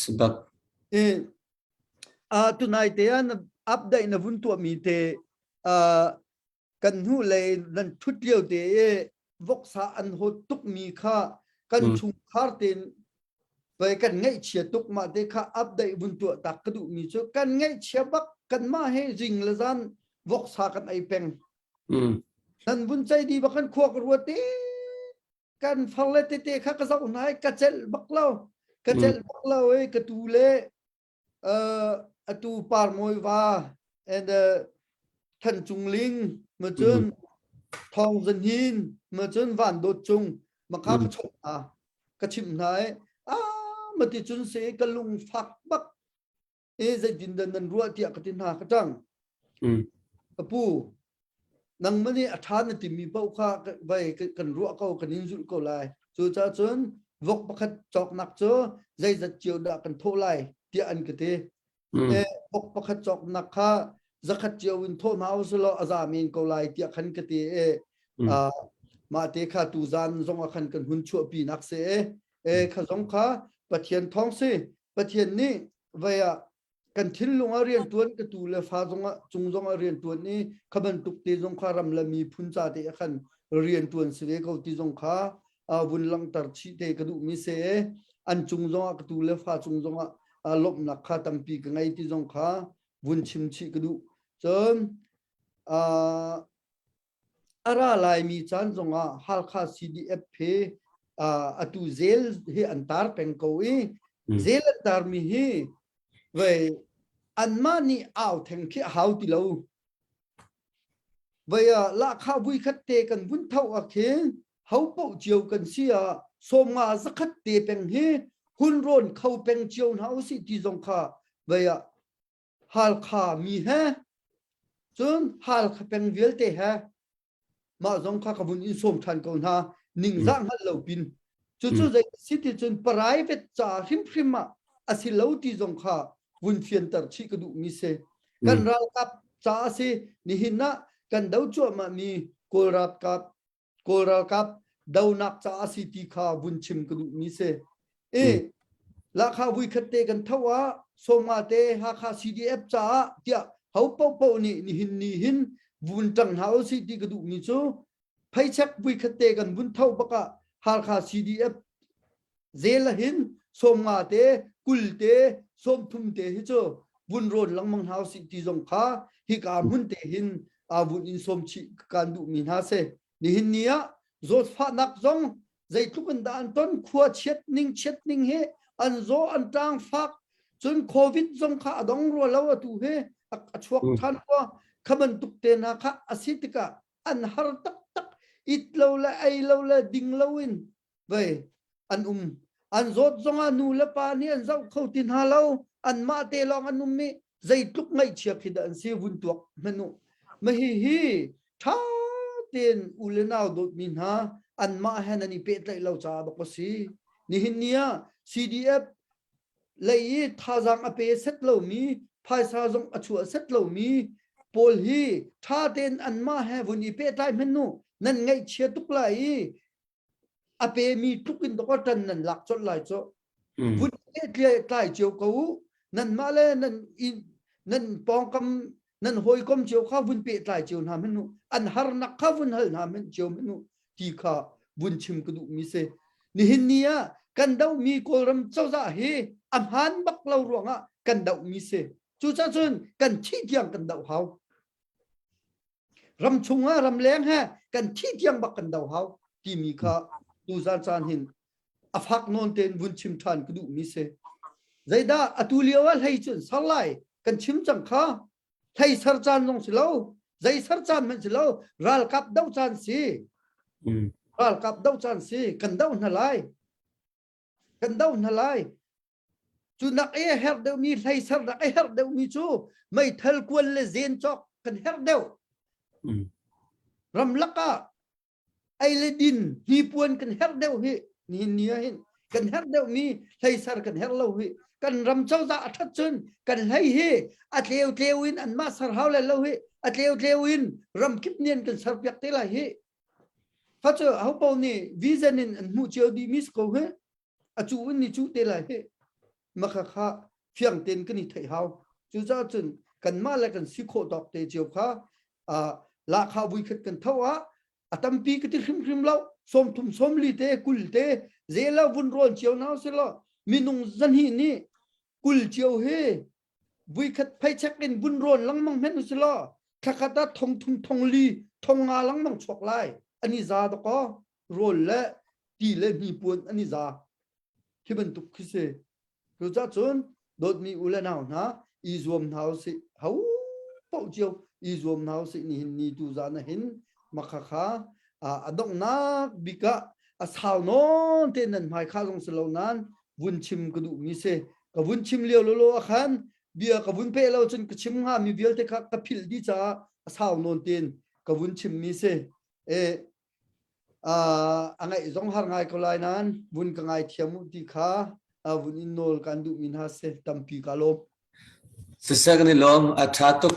Sebab. E, a tunai te ah na update na vun tuah mi te kan hnu lei nan thut lio te i voksa an hawt tuk mi kha kan chungkhar tein vai kan ngaihchia tuk mah te kha update vun tuah tak ka duh mi cu kan ngaihchia bak kan mah he zing le zan voksa kan ei peng nan vun cei di bak kan khua ka ruat te kan far le tete kha ka zoh hna i ka celh bak lo ka celh bak lo i ka tu le atu Parmawi va and Than Cung Ling ma cun Thawng Zan Hin ma cun Van Dawt Cung ma kha ka chawnh hna ka chimh hna i ah ma ti cun se ka lung fak bak e zeitin dah nan ruah tiah ka ti hna ka ṭang ka pu nangmah nih a ṭha na timi paoh kha vai kan ruah ko kan in zulh ko lai cucaah cun vok pakhat cawknak cu zeizat cio dah kan thawh lai tiah an ka ti e vok pakhat cawknak kha zakhat cio in thawh hna usih law a za men ko lai tiah khan ka ti e mah te kha tuzan zong ah khan kan hun chuahpi nak si e e kha zong kha Pathian thawng si Pathian nih vai ah kan thinlung ah riantuan ka tu le fa zong ah cung zong ah riantuan i kha bantuk te zong kha ram le miphun ca te ah khan riantuan si ve ko ti zong kha vun langhter chih te ka duh mi se an cung zong ah ka tu le fa cung zong ah lawmhnak kha tampi ka ngei ti zong kha vun chim chih ka duh cun A ra laimi caan zongah Halkha CDF he atu zel hi an tar peng ko i zel an tarmi hi vei anmah nih au theng khi a hau ti lo. Vei ah lahkhah vuikhat te kan vun tho ah khin ho paoh cio kan si ah 50 zakhat te peng hi hun rawn kho peng cio hna usih ti zong kha vei ah Halkha mi he cun Halkha peng vialte he mah zong kha ka vun in sawm ṭhan ko hna ningzah hngal lo pin cucu zei si ti cun private ca hrimhrim ah a si lo ti zong kha vun fianter chih ka duh mi si kan ralkap ca a si nihin ah kan do cuahmah mi Kawl ralkap Kawl ralkap donak ca a si ti kha vun chim ka duhmi si. I lahkhah vuikhat te kan tho ah sawmnga te Hakha CDF caah tiah ho paohpaoh nih nihin ni hin vun ṭang hna usih ti ka duhmi cu pheichek vuikhat te kan vun tho bak ah Hakha CDF zel hin 50 te 20 te 30 te hi cu vun rawn lengmang hna usih ti zong kha hika hmun te hin vun in sawm chih kan duhmi hna si nihin ni ah zawtfahnak zong. Zeitluk in dah an ton khua chiat ning chiat ning hi an zaw an tang fak cun COVID zong kha a dong rua lo atu hi a chuak ṭhan rua kha bantuk te hna kha a si tikah an har taktak it lo le ei lo le ding lo in vei an um an zawt zongah nu le pa nih an zoh kho ti hna lo anmah te lawng an um i zeitluk ngaihchia khi dah an si vun tuak hmanh u ma hi hi ṭha tein u le nau dawtmi hna anmah he nan i pehtlaih lo caah bak a si nihin ni ah CDF lei i thazaang a pe set lomi phaisa zong a chuah set lomi pawl hi ṭha tein anmah he vun i pehtlai hmanh u nan ngaihchia tuk lai i a pemi tluk in dawk ṭan nan lak colh lai cu vun tlai cio ko u nanmah le nan nan pawngkam nan hawikom cio kha vun pehtlai cio hna hmanh u an harnak kha vun hal hna hmanh cio hmanh u ti kha vun chim ka duhmi si nihin ni ah kan dohmi Kawlram cozah hi a hmaan bak lo ruangah kan dohmi si cucaah cun kan thih tiang kan doh hau ram chungah ramleng he kan thi tiang bak kan do hau timi kha tuzan caan hin a fak nawn tein vun chim ṭhan ka duhmi si zeidah atu lio ah hlei cun sar lai kan chim cang kha hlei sar caan zong si lo zei sar caan hmanh si lo ralkap do caan si ralkap do caan si kan do hna lai kan do hna lai Cu nak i a herh deuhmi hleiser nak a herh deuhmi cu meithal kuan le zen cawk kan herh deuh. Ramlak ah ei le din hnipuan kan herh deuh hi nihin ni ah hin kan herh deuhmi hleiser kan herh lo hi kan ram cozah a ṭhat cun kan hlei hi a tleu tleu in anmah ser hau le lo hi a tleu tleu in ramkip nih an kan serpiak te lai hi. Kha cu hopo nih vision in an hmuh cio dih mi si ko hi. A cu in ni cu te lai hi makha kha fiang tein kan i theih hau. Cucaah cun kanmah le kan si khawh tawk te cio kha lahkhah vuikhat kan tho ah a tampi ka ti hrimhrim lo 30 40 te 20 te zela vun rawn cio na silo minung zahnih nih 20 cio hi vuikhat pheichek in vun rawn lengmang hmenh usilo thlakhat ah thong thum thong li thong nga lengmang chuak lai ani za dakaw rawl le ti le hnipuan an i za khi bantuk khi si cucaah cun dawtmi u le nau hna i zuam hna usih ho paoh cio i zuam hna usih nihin ni tu zan ah hin makha kha a donghnak bik ah a sau nawn te nan hmai kha zong si lo nain vun chim ka duhmi si ka vun chim lio lolo ah khan bia ka vun peh lo cun ka chim hnga mi vialte kha ka philh dih caah a sau nawn tein ka vun chimmi si e a ngaih zong har ngai ko lai nain vun ka ngai thiam u ti kha vun in nawl kan duhmi hna si tampi ka lawm. Siseh kan i lawm a ṭha tuk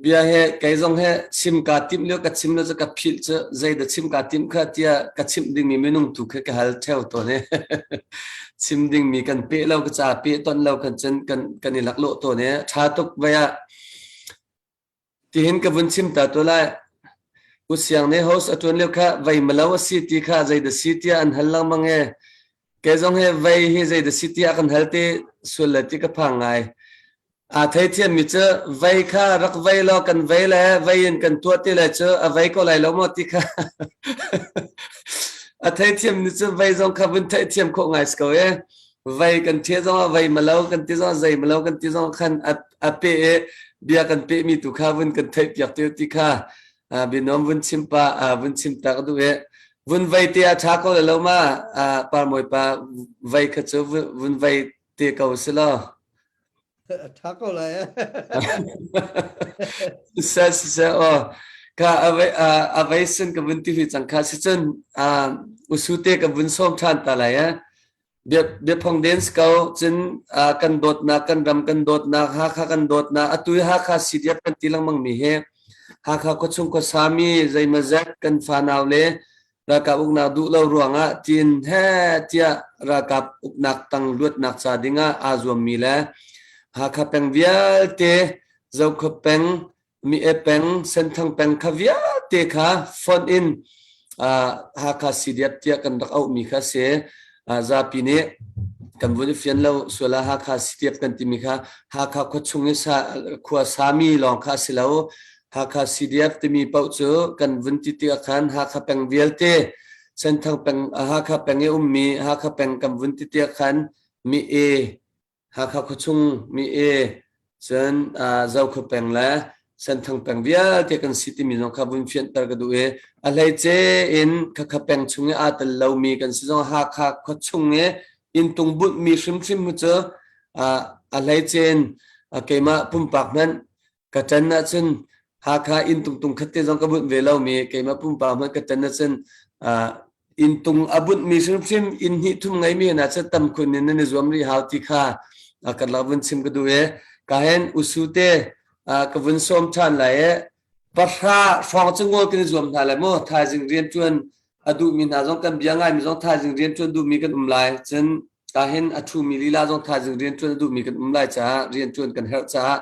bia he kei zong he chim kaa timh lio ka chim lio cu ka philh cu zei dah chim kaa timh kha tiah ka chimh dingmi minung tu kha ka hal ṭheo tawn i chim dingmi kan peh lo ka ca peh ton lo kan cun kan kan i laklawh tawn i ṭha tuk vai ah Tihin ka vun chim ta tu lai. U Siang nih host a ṭuan lio kha vei malo a si ti kha zei dah si tiah an hal lengmang i kei zong hi vei hi zei dah si tiah kan hal ti sual le ti ka phang ngai. Aa theithiammi cu vei kha rak vei law kan vei le vei in kan tuah ti le cu a vei ko lai lo maw ti kha a theithiammi cu vei zong kha vun theihthiam khawh ngai si ko i vei kan ṭhe zong ah vei malo kan ti zong zei malo kan ti zong khan a a pe i bia kan pehmi tu kha vun kan theihpiak te ti kha bianuam vun chim pa vun chim ta ka duh i vun vei te a ṭha ko le lo ma parmawi pa vei kha cu vun vei te ko si lo ṭha ko lai se se o ka avei avei sin ka vun ti hui cang kha si cun usu te ka vun som ṭhan ta lai eh Biaphong den si ko. Cun kan dawtnak, kan ram kan dawtnak, Hakha kan dawtnak, atu i Hakha CDF kan ti lengmang mi hi Hakha khuachung khuasami zeimawzat kan fanau le ralkap uknak duh lo ruangah tiin he tiah ralkap uknak tang luatnak ca dingah aa zuammi le Hakha peng vialte Zokhua peng Mi-e peng, Senthang peng kha vialte kha fonh in Hakha CDF tiah kan rak auhmi kha si. Zapi nih kan vun i fian lo sual ah Hakha CDF kan timi kha Hakha khuachung i khua sami lawng kha a si lo. Hakha CDF timi paoh cu kan vun ti tikah khan Hakha peng vialte. Senthang peng Hakha peng i ummi Hakha peng kan vun ti tiah khan mi e Hakha khuachung mi e cun Zokhua peng le Senthang peng vialte kan si timi zong kha vun fianter ka duh i a hleice in khakha peng chung i aa tel lomi kan si zong Hakha khuachung i inntung bunhmi hrimhrim hi cu a hleice in keimah pumpak hmanh ka ṭan ahcun Hakha inn tungtung khat te zong ka bunh ve lomi keimah pumpak hmanh ka ṭan ahcun inntung a bunhmi hrimhrim inn hnih thum ngeimi hna cu tam khun in nan i zuam rih hau ti kha kan lak vun chim ka duh i ka hen usu te ka vun sawm ṭhan lai i pahra hrawng cu ngol kan i zuam hna lai mu thaizing rian ṭuan a duhmi hna zong kan bia ngaimi zong thaizing rian ṭuan duhmi kan um lai cun kahin a ṭhumi lila zong thaizing rian ṭuan a duhmi kan um lai caah rian ṭuan kan herh caah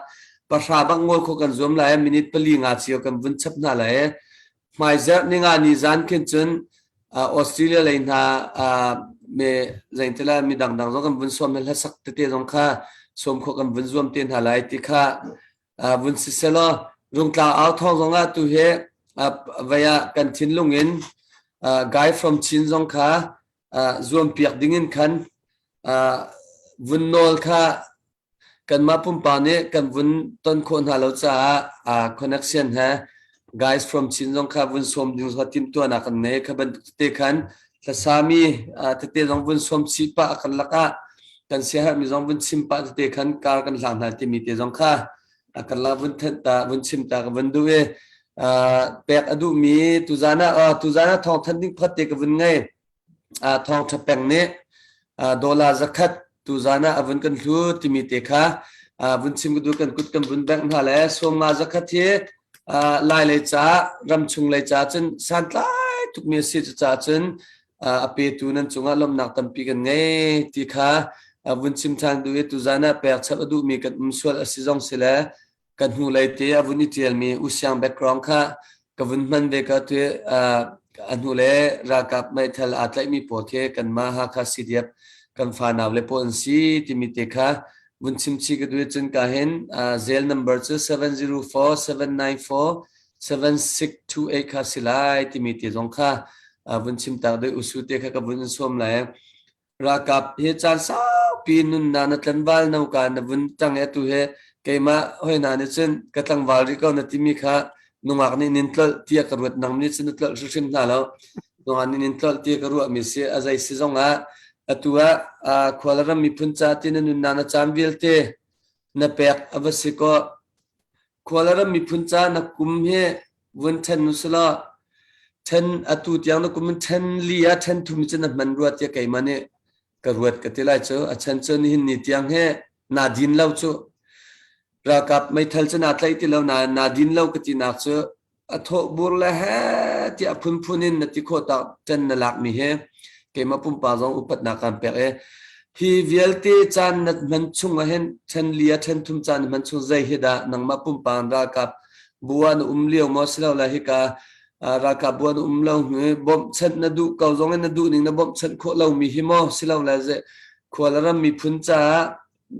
pahra bak ngol khawh kan zuam lai minute pali nga cio kan vun chap hna lai hmaizerh ninga ni zan khin cun Australia lei hna me zeintila mi dangdang zong kan vun sawm hna hlasak tete zong kha sawm khawh kan vun zuam te hna lai ti kha vun si selaw Rungtla au thawng zong ah tu hi vei ah kan thinlung in guy from Chin zong kha zuam piak ding in khan vun nawl kha kanmah pumpak nih kan vun ton khawh hna lo caah connection he guys from Chin zong kha vun sawm ding zong timhtuahnak kan nei kha bantuk tete khan hlasami tete zong vun sawm chih pah kan lakah kan siaherhmi zong vun chim pah tete khan kar kan hlang hna timi te zong kha kan lak vun thenh ta vun chim ta ka vun duh i pek a duhmi tuzan ah tuzan ah thawng thanh ding pakhat te ka vun ngei thawngṭha peng nih dollar zakhat tuzan ah a vun kan hlu timi te kha vun chim ka duh kan kut kan vun bengh hna le sawmnga zakhat hi lai lei ca ramchung lei ca cun santlai tukmi a si cucaah cun a petu nan cungah lawmhnak tampi kan ngei ti kha vun chim ṭhan duh i tuzan ah pek chap a duhmi kan um sual a si zong si le kan hnulei te a vun i ṭialmi Usiang background kha ka vun hman ve ka tu a hnule ralkap meithal aa tlaihmi pawl khi kanmah Hakha CDF kan fanau le pawl an si timi te kha vun chim chih ka duh cun ka hin zel number cu 704 794 7628 kha si lai timi te zong kha vun chim tak deuh usu te kha ka vun in sawm lai Ralkap hi caan saupi nunnak na tlanval no ka na vun tang i atu hi keimah hoi hna nih cun ka tlangval rih ko na timi kha nungak nih nin tlolh tiah ka ruat nang nih cun na tlolh hrimhrim hna lo nungak nih nin tlolh tiah ka ruahmi si a zei si zong ah atu ah khua le ram miphun ca ti na nunnak na caan vialte na pek a va si kaw khua le ram miphun ca na kum hi vun ṭhen usulaw ṭhen atu tiang na kum in ṭhen li ah ṭhen thum cu na hman rua tiah keimah nih ka ruat ka ti lai cu a chan cu nihin ni tiang hi naa din lo cu ralkap meithal cu naa tlaih ti lo na naa din lo ka tinak cu a thawh bur le he tiah phunphun in na ti khawh tak ṭan na lakmi hi keimah pumpak zong upatnak kaan pek i hi vialte caan na hman chung ah hin ṭhen li ah ṭhen thum caan na hman chung zei hi dah nangmah pumpak ralkap bu ah na um lio maw silole hika ralkap bu ah na um lo hi bawmhchanh na duh ko zong in na duh ning na bawmhchanh khawh lomi hi maw silole khua le ram miphun caah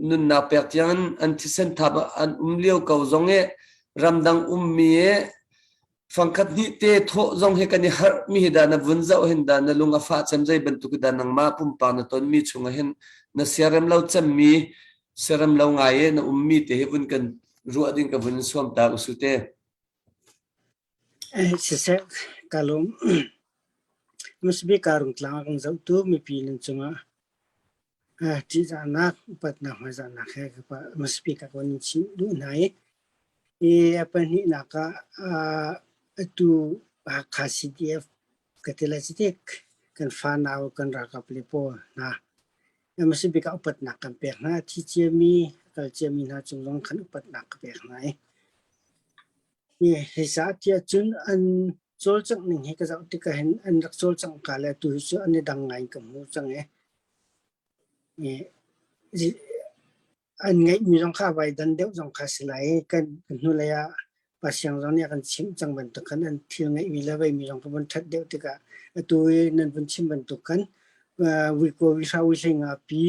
nunnak pek tiang in an thisen thap an um lio ko zong i ramdang ummi i fangkhat hnih te thawh zong hi kan i harh mi hi dah na vun zoh hin dah na lung a fah cem zei bantuk dah nangmah pumpak na tonmi chungah hin na siarem lo cemmi siarem lo ngai i na ummi te hi vun kan ruah ding ka vun suam ta usu te. Siseh ka lawm. Musbi ka rungtlang kan zohtu mipi nan cungah ṭihzahnak, upatnak, hmaizahnak he Musbi ka kan in chimh duh hna i i a pahnihnak ah atu Hakha CDF ka ti lai citik kan fanau kan ralkap le pawl hna Hmasabik ah upatnak kan pek hna. A thi ciami, a kal ciami hna cung zong khan upatnak ka pek hna i hi caah tiah cun an cawlcangh ning hi ka zoh tikah hin an rak cawlcangh ka le atu hi cu an i dang ngai in ka hmu cang i an ngeihmi zong kha a vai dan deuh zong kha a si lai i kan hnulei ah Pasiang zong nih a kan chimh cang bantuk khan an thil ngeihmi le veimi zong kha vun ṭhat deuh tikah atu i nan vun chim bantuk khan vuikaw vihra vuihlei ngapi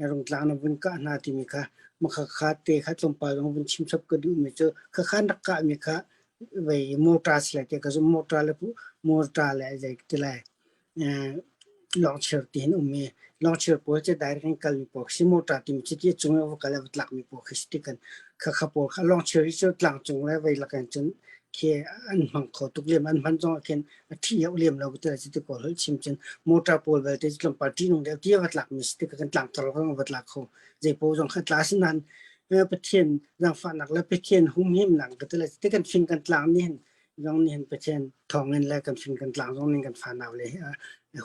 rungtlang na vun kah hna timi kha makhakha te kha tlawmpal zong vun chim chap ka duhmi cu khakha an rak kahmi kha vei mortar si lai te ka zum mortar le mortar le zei ti lai. Lawngchir tiin um i lawngchir pawl cu direct in kalmi pawl khi si motor timi cu ti cung i va kal i va tlakmi pawl khi si ti kan khakha pawl kha lawngchir hi cu tlang cung le vei lak in cun khi an hmang kho tuk lem an hman zong ah khin a thi hau lem lo ti ti ti kawl holh chim cun motor pawl belte cu tlawmpal ṭihnung deuh ti va tlakmi si tik kan tlang tor va tlak kho zei pawl zong kha tla si nain Pathian zaangfahnak le Pathian humhimnak ka ti le ti kan fing kan tlang nih hin zong nih hin Pathian thawngin le kan fing kan tlang zong nih kan fanau le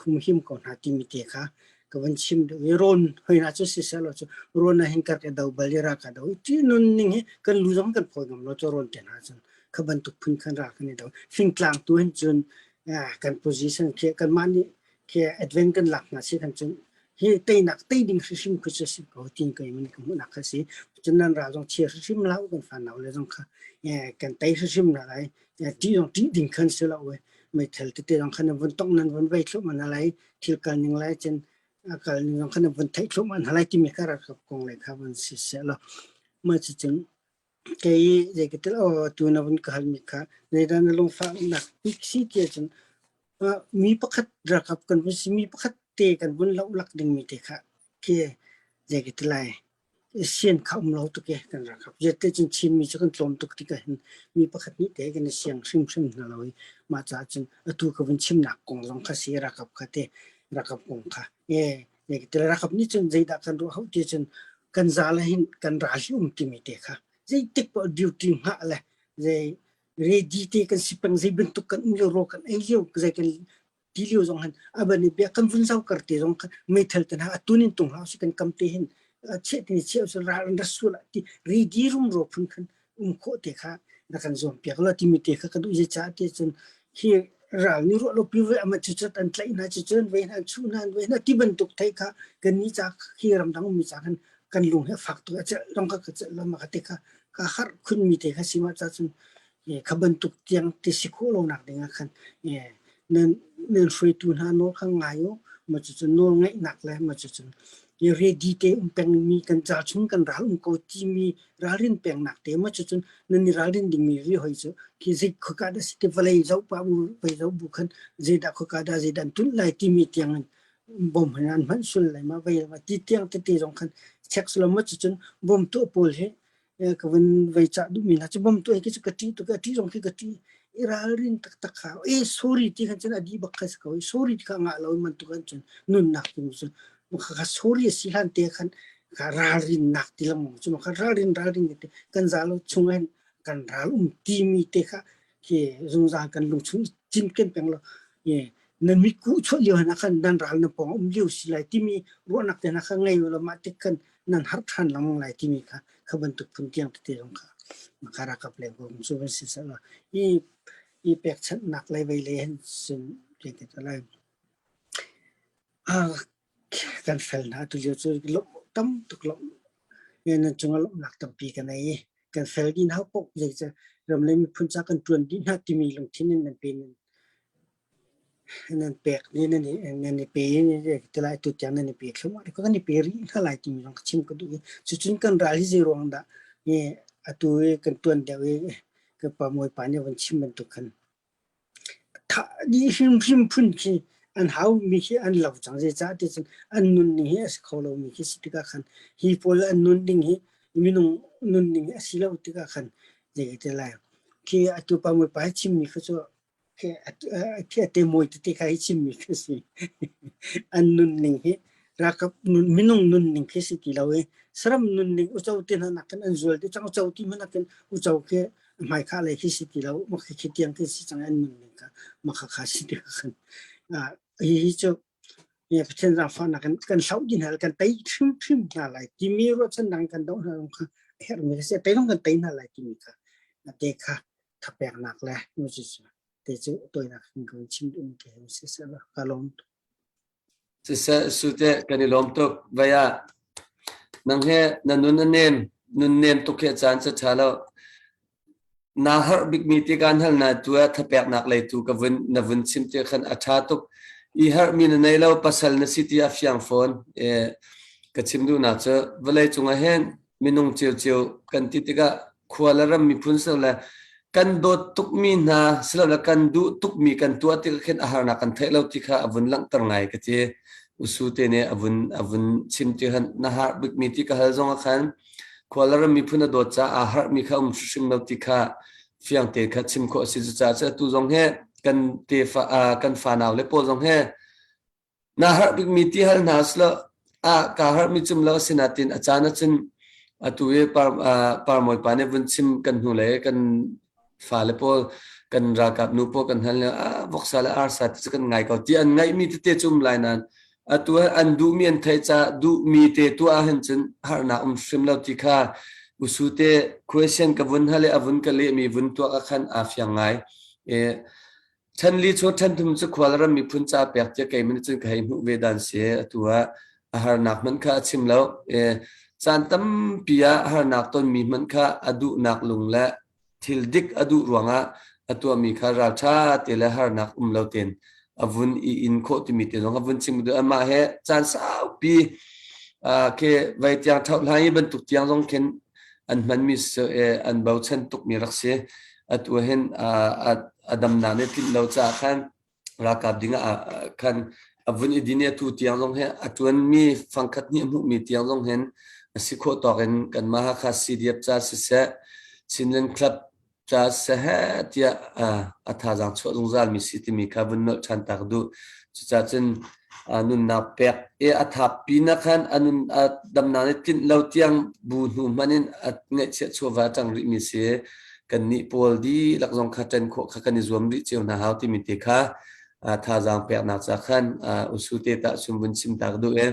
humhim ko hna timi te kha ka van chim duh i rawn hoi na cu siseh law cu rawn ah hin kar ka do bal i ra ka do ti nun ning hi kan lu zong kan phawi ngam lo cu rawn te hna cun kha bantuk phun khan ra kan i do fingtlang tu hin cun kan position khi kan mah nih khi advent kan lak hna si kan cun hi teinak tei ding hrimhrim khu cu si ko tin kai man ka hmuhnak kha si cun nan ra zong chia hrimhrim lau kan fanau le zong kha kan tei hrimhrim na lai ti zong ti ding khan si lo we meithal tete zong khan vun tong nan vun vei thlu man lai thil kal ning lai cun a kal ning zong khan vun theih thlu man lai timi kha rakap kong le kha vun si se lo ma chu cun kei zei ka tel o tu na vun ka hal mi kha zeidah na lungfah nak bik si ti cun Mi pakhat ralkap kan vun si, mi pakhat te kan vun lohlak dingmi te kha khi zei ka ti lai, sian kha um lo tuk i kan ralkap. Vialte cun Chinmi cu kan tlawm tuk tikah hin mi pakhat nih te kan i siang hrimhrim hna lo i mah caah cun atu ka vun chimnak kong zong kha si ralkap kha te ralkap kong kha. E, zei ka ti lai, ralkap nih cun zeidah kan ruah hau ti cun kan za le hin kan ral hi um timi te kha zeitik paoh duty hngah le zei ready te kan si peng zei bantuk kan um lio ro kan ei lio zei kan ti lio zong han aban i bia kan vun zau kar te zong khan meithal te hna atun in tung hau si kan kam te hin che ti che so ral an rasul ti ready rum ro phun khan um kho te kha na kan zuam piak lo ti mi te kha ka du je cha te chun hi ral ni ro lo pi ve ama chu chat an tlai na chu chun ve na chu na ve na ti bantuk thai kha kan ni cha khi ram dang mi cha khan kan lung he fak tu a long ka ka che lo ma ka te kha ka harh khunmi te kha si ma cha cun kha bantuk tiang ti si khawh lo nak ding ah khan nan nan hruaitu hna nawl kha ngai u ma cu cun nawl ngaihnak le ma cu cun ready te um peng mi kan ca chung kan ral um ko timi ralrin pengnak te ma cu cun nan i ralrin dingmi ri hoi cu khi zei khoka da si te vawlei zoh pa bu vei zoh bu khan zeidah khoka da zeidah an tunh lai timi tiang in bom hin an hman sul lai ma vei ma ti tiang tete zong khan check selo ma cu cun bom tu pawl hi ka vun vei cah duhmi hna cu bom tu hi cu ka ṭih tuk a ṭih zong khi ka ṭih i ralrin taktak kha e sorry ti khan cun a dih bak kha si ko i sorry ti kha ngah lo man tu kan cun nunnak tu cu kha sorry a si hlan te khan kha ralrin nak ti lengmang cu kha ralrin ralrin te kan za lo chung hin kan ral um timi te kha khi zungzal kan lung chung cinken peng lo na mitku chuah lio hna khan nan ral na pawng um lio si lai timi ruahnak te hna kha ngei lo mah tik khan nan har ṭhan lengmang lai timi kha kha bantuk phun tiang tete zong kha makha rakap le ko cu van si seh i i pekchanhnak lei vei lei hin sin te lai kan fel hna tu lio cu lawmh tam tuk lawmh nan cungah lawmhnak tampi ka nei i kan fel dih hna paoh zei cu ram le miphun ca kan ṭuan dih hna timi lungthin in nan pe nan pek ni nan i nan i pe ti lai tu tiang nan i pe thlum kan i pe rih hna lai timi zong ka chim ka duh i cucun kan ral hi zei ruang dah i atu i kan tuan deuh i ka pa mawi pa nih van chim bantuk khan Thah dih hrimhrim phun khi an haumi khi an lo cang. Zeicah ti cun an nunning hi a si kho lomi khi si tikah khan hi pawl an nunning hi minung nunning hi a si lo tikah khan zei ti lai. Khi atu pa muipa hi chimmi kha cu khi khi a te mawi tete kha hi chimmi kha si. An nunning hi ralkap nun minung nunning khi si ti lo i saram nunning uco te hna nakin an zual ti cang uco ti hmanh nakin uco khi hmaikhah lei khi si ti lo mah khi tiang khi si cang an nun ning kha mah kha kha si ti khan hi cu Pathian zaangfahnak in kan hloh dih hna kan tei hrimhrim hna lai timi ruahchannak kan doh hna kha a herhmi kha si tei zong kan tei hna lai timi kha te kha thapeknak le te cu toinak in kan chim duh ke si se ka lawm Siseh sute kan i lawm tuk. Vai ah nang he na nun a nem, nun nem tuk hi a caan cu ṭha lo. Naa harh bikmi ti kaan hal na tu ah thapeknak lei tu ka vun na vun chim ti khan a ṭha tuk. I harhmi na nei lo, pasal na si ti a fiang fawn. E, ka chim duhnak cu vawlei cungah hin minung ciocio kan ti tikah khua le ram miphun ser le. Kan dawt tukmi hna silole kan duh tukmi kan tuah tik ah khin a harnak kan theih lo ti kha a vun langhter ngai ka ti. Usu te nih a vun chim ti khan na har bikmi ti ka hal zong ah khan khua le ram miphun a dawt caah aa harhmi kha um hrimhrim lo ti kha fiang te kha chim khawh a si. Cucaah cu atu zong hi kan tefa kan fanau le pawl zong hi Na harh bikmi ti hal hna usih ah kaa harhmi cum lo a si nain a caan ahcun atu i Parmawi pa nih vun chim kan hnulei kan fale pawl kan ralkap nu pawl kan hal ah voksa le arsa ti cu kan ngai ko ti an ngaihmi tete cu um lai nain atu an duhmi an theih caah duhmi te tuah ahhin cun harnak um hrim lo ti kha usu te question ka vun hal i a vun ka lehmi vun tuak ah khan aa fiang ngai. Ṭhen li chung ṭhen thum cu khual ram miphun ca pek tiah keimah nih cun ka hei hmuh ve dan si. Atu ah a harnak hmanh kha a chim lo. Caan tampi ah harnak tonmi hmanh kha a duhnak lung le thil dik a duh ruangah a tuahmi kha ralṭha te le harnak um lo tein a vun i in khawh timi te zong a vun chim duh. Amah he caan saupi khi vei tiang ṭhoh hlan i bantuk tiang zong khin an hmanmi an bochan tukmi rak si. Atu hin a damnak nih tlinh lo caah khan ralkap ding ah khan a vun i din i atu tiang zong hi a ṭuanmi fangkhat nih a hmuhmi tiang zong hin a si khawh tawk in kanmah Hakha CDF ca siseh Chinland Club ca siseh tiah a thazaang chuah zungzalmi si timi kha vun nolh ṭhan ta ka duh. Cucaah cun nunnak pek i a thap pin ah khan a nun a damnak nih tlinh lo tiang bu hnu hmanh in a ngaihchiah chawva a ṭang rihmi si. Kannih pawl dihlak zong kha ṭan khawh kha kan i zuam rih cio hna hau timi te kha thazaang peknak ca khan usu te tah chun vun chim ta ka duh i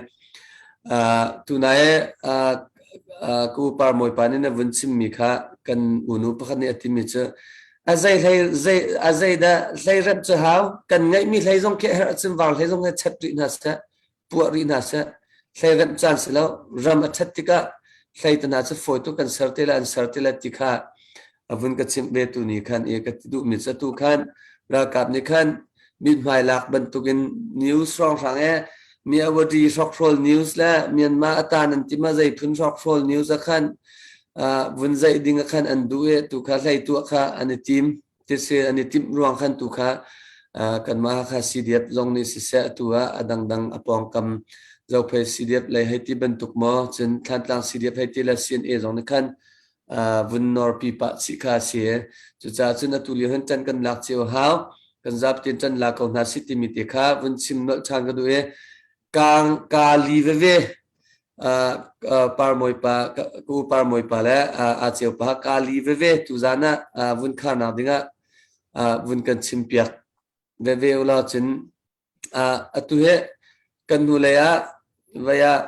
tunai ku par mawipa nih na vun chimmi kha kan unu pakhat nih a timi cu a zei hlei zei a zei dah hlei remh cu hau kan ngeihmi hlei zong khi herh ahcun var hlei zong he chat rih hna seh puah rih hna seh hlei remh caan si lo ram a ṭhat tikah hlei te hna cu fawi tuk kan ser te le an ser te le ti kha a vun ka chimh ve tu ni khan i ka ti duhmi cu atu khan ralkap nih khan mithmai lak bantukin news hrawnghrang e Myawaddy hrokhrawl news le Myanmar atan an tima zei phun hrokhrawl news a khan vun zeih ding a khan an duh i tu kha hlei tuah kha an i tim tise an i timh ruang khan tu kha kanmah kha CDF zong nih siseh atu ah a dangdang a pawngkam Zophei CDF lei hei ti bantuk maw cun Thlantlang CDF hei ti le CNA zong nih khan vun nawrpi pah chih kha a si. Cucaah cun atu lio hin ṭan kan lak cio hau. Kan zapi ṭan la ko hna si timi te kha vun chim nolh ṭhan ka duh i kaang ka li veve parmawi pa ku parmawi pa le a ceu pa ka li veve tu zan ah vun kharnak dingah vun kan chim piak veve ulaw cun atu hi kan hnulei ah vai ah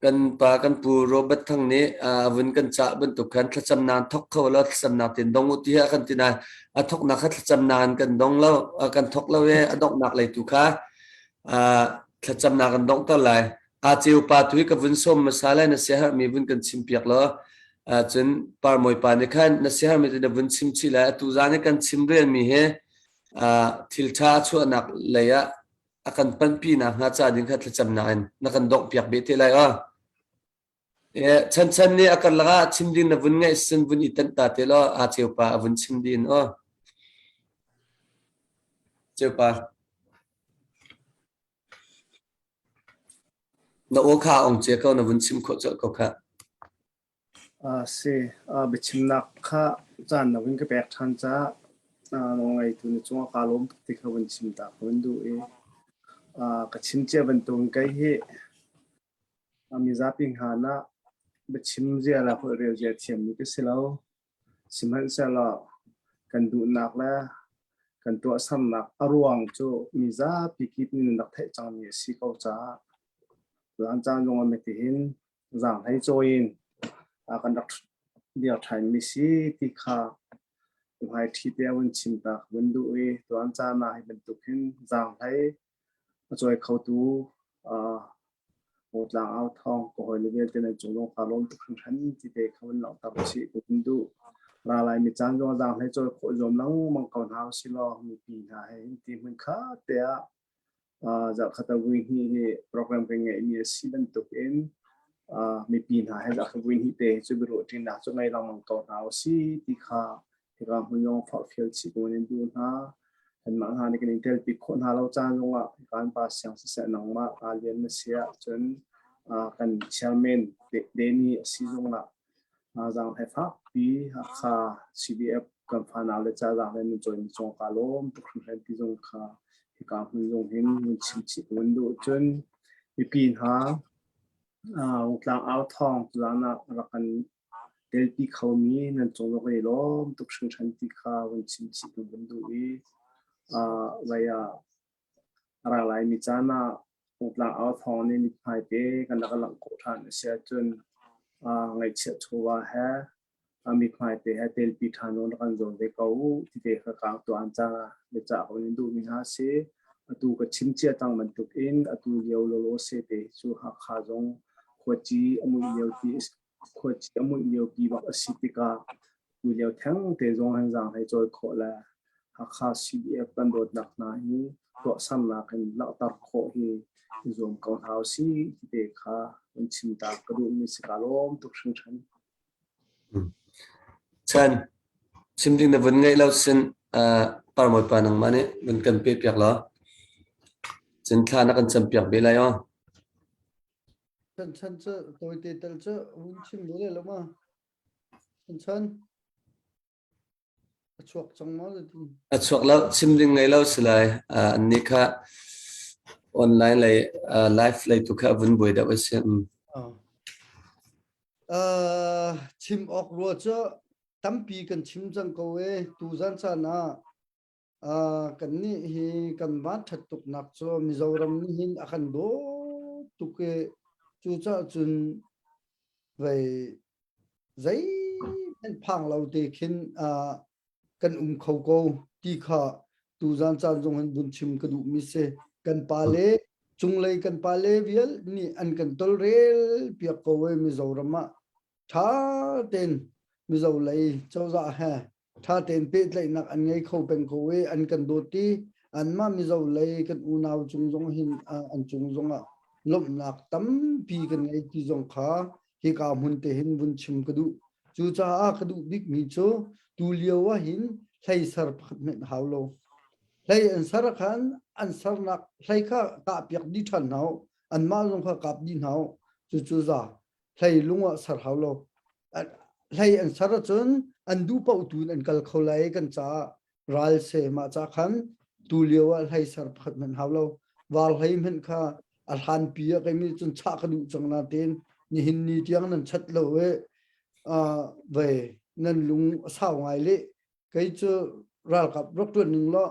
Kan pa kan pu Robert Thang nih a vun kan cah bantuk khan thlacamnak thok kho lo thlacamnak tin dong u ti a kan ti nain a thoknak kha thlacamnak in kan dong lo kan thok lo i a donghnak lei tu kha thlacamnak kan donghter lai. Aa ceu pa tu hi ka vun sawm hmasa lai na siaherhmi vun kan chim piak law cun parmawi pa nih khan na siaherhmi cu na vun chim chih lai atu zan i kan chim relmi hi thil ṭha a chuahnak lei ah a kan panpi nakhnga ca ding kha thlacamnak in na kan donghpiak beh te lai aw. Chan chan nih a karlak ah chim ding na vun ngaih sin vun i tanh ta te law aa ceupa a vun chim din aw. Ceupa. Na aw kha ong che ko na vun chim khawh colh ko kha. Si, biachimnak kha caan na vun ka pek ṭhan caah nawlngeitu na cungah kaa lawm tuk ti kha vun chim ta ka vun duh i ka chim cia bantukin kei hi mizapi hngan ah biachim zia le holhrel zia thiammi ka si lo. Sihmanhsehlaw kan duhnak le kan tuahsernak a ruang cu mizapi kip nih nan rak theih cangmi a si ko caah tutan caan zongah mitihin zaanghlei cawi in kan rak dir ṭhanmi si ti kha hmaiṭhi te a vun chim ta ka vun duh i tuan caan ah hi bantuk hin zaanghlei a cawi khotu Hmutlang au thawng ka hawile vialte nan cung zong kaa lawm tuk hringhran ti te kha vun langhter usih ka vun duh. Ra laimi caan zong zaanghlei cawi khawh zuam lengmang ko hna usih law mipi hna he hin ti hmun khat te ah zarhkhat a vui hnih hi program kan ngeihmi a si bantukin. Mipi hna he zarh vui hnih te cu biaruah ṭinak cu ngei lengmang ko hna usih ti kha hika hmun zong forhfial chih ko in duh hna. Kanmah hna nih kan in telpi khawh hna lo caan zongah hika an pa siang siseh nangmah aa lian na si ahcun kan chairman Danny a si zongah zaanghlei fakpi Hakha CDF kan fanau le ca zaanghlei nan cawi mi cung kaa lawm tuk hringhran ti zong kha hika hmun zong hin mun chim chih ka vun duh. Cun mipi hna Rungtlang au thawng tuzaan ah rak kan telpi khomi nan cung ah kan i lawm tuk hringhran ti kha vun chim chih kan vun duh i vai ah a ra laimi caan ah Rungtlang au thawng nih mithmai te kan rak langh khawh ṭhan a si ahcun ngaihchiat chawva he mithmai te he telpi ṭhan zong rak kan zuam ve ko u ti te kha kaang tuah an cang ah biacah ko in duhmi hna a si. Atu ka chim cia cang bantuk in atu lio lawlaw se te hi cu Hakha zong khuaci a muih lio ti khuaci a muih lio pi bak a si tikah tu lio theng te zong han zaang hlei cawi khawh le Hakha CDF kan dawtnak hna hi tuahsernak in langhter khawh hi i zuam ko hna usih ti te kha an chim ta ka duhmi si ka lawm tuk hringhran. Chan, chim ding na vun ngeih lo sin parmawipa nangmah nih vun kan pe piak law cun thla na kan cam piak ve lai aw. Chan chan cu tawite tal cu vun chim ve le lo ma. Chan chan. A chuak cang maw zeitin? A chuak lo, chim ding ngei lo si lai. Annih kha online lei live lei tu kha vun buai deuh a si. Chim awk rua cu tampi kan chim cang ko e. Tuzan caan ah kannih hi kan van ṭhat tuknak cu Mizoram nih hin a kan dawt tuk i cucaah cun vei zeihmanh phang lo te khin kan um kho ko ti kha tuzan caan zong hin vun chim ka duhmi si. Kan pale cunglei kan pale vial nih an kan tolrel piak ko e Mizoram ah ṭha tein Mizo lei cozah he ṭha tein pehtlaihnak an ngei kho peng ko i an kan dawt i anmah Mizo lei kan unau cung zong hin an cung zongah lawmhnak tampi kan ngei ti zong kha hika hmun te hin vun chim ka duh. Cucaah ka duh bikmi cu tu lio ah hin hlei ser pakhat hmanh hau lo. Hlei an ser ah khan an sernak hlei kha kahpiak dih ṭhan hna u. Anmah zong kha kap dih hna u. Cucu za hlei lung ah ser hau lo. Hlei an ser ahcun an duh paoh tu in an kal kho lai kan caah ral se mah ca khan tu lio ah hlei ser pakhat hmanh hau lo. Var hlei hmanh kha a hlan pi ah keimi cun chah ka duh cang na tein nihin ni tiang nan chat lo i ve nan lung a sau ngai le kei cu ralkap rak ṭuan ning law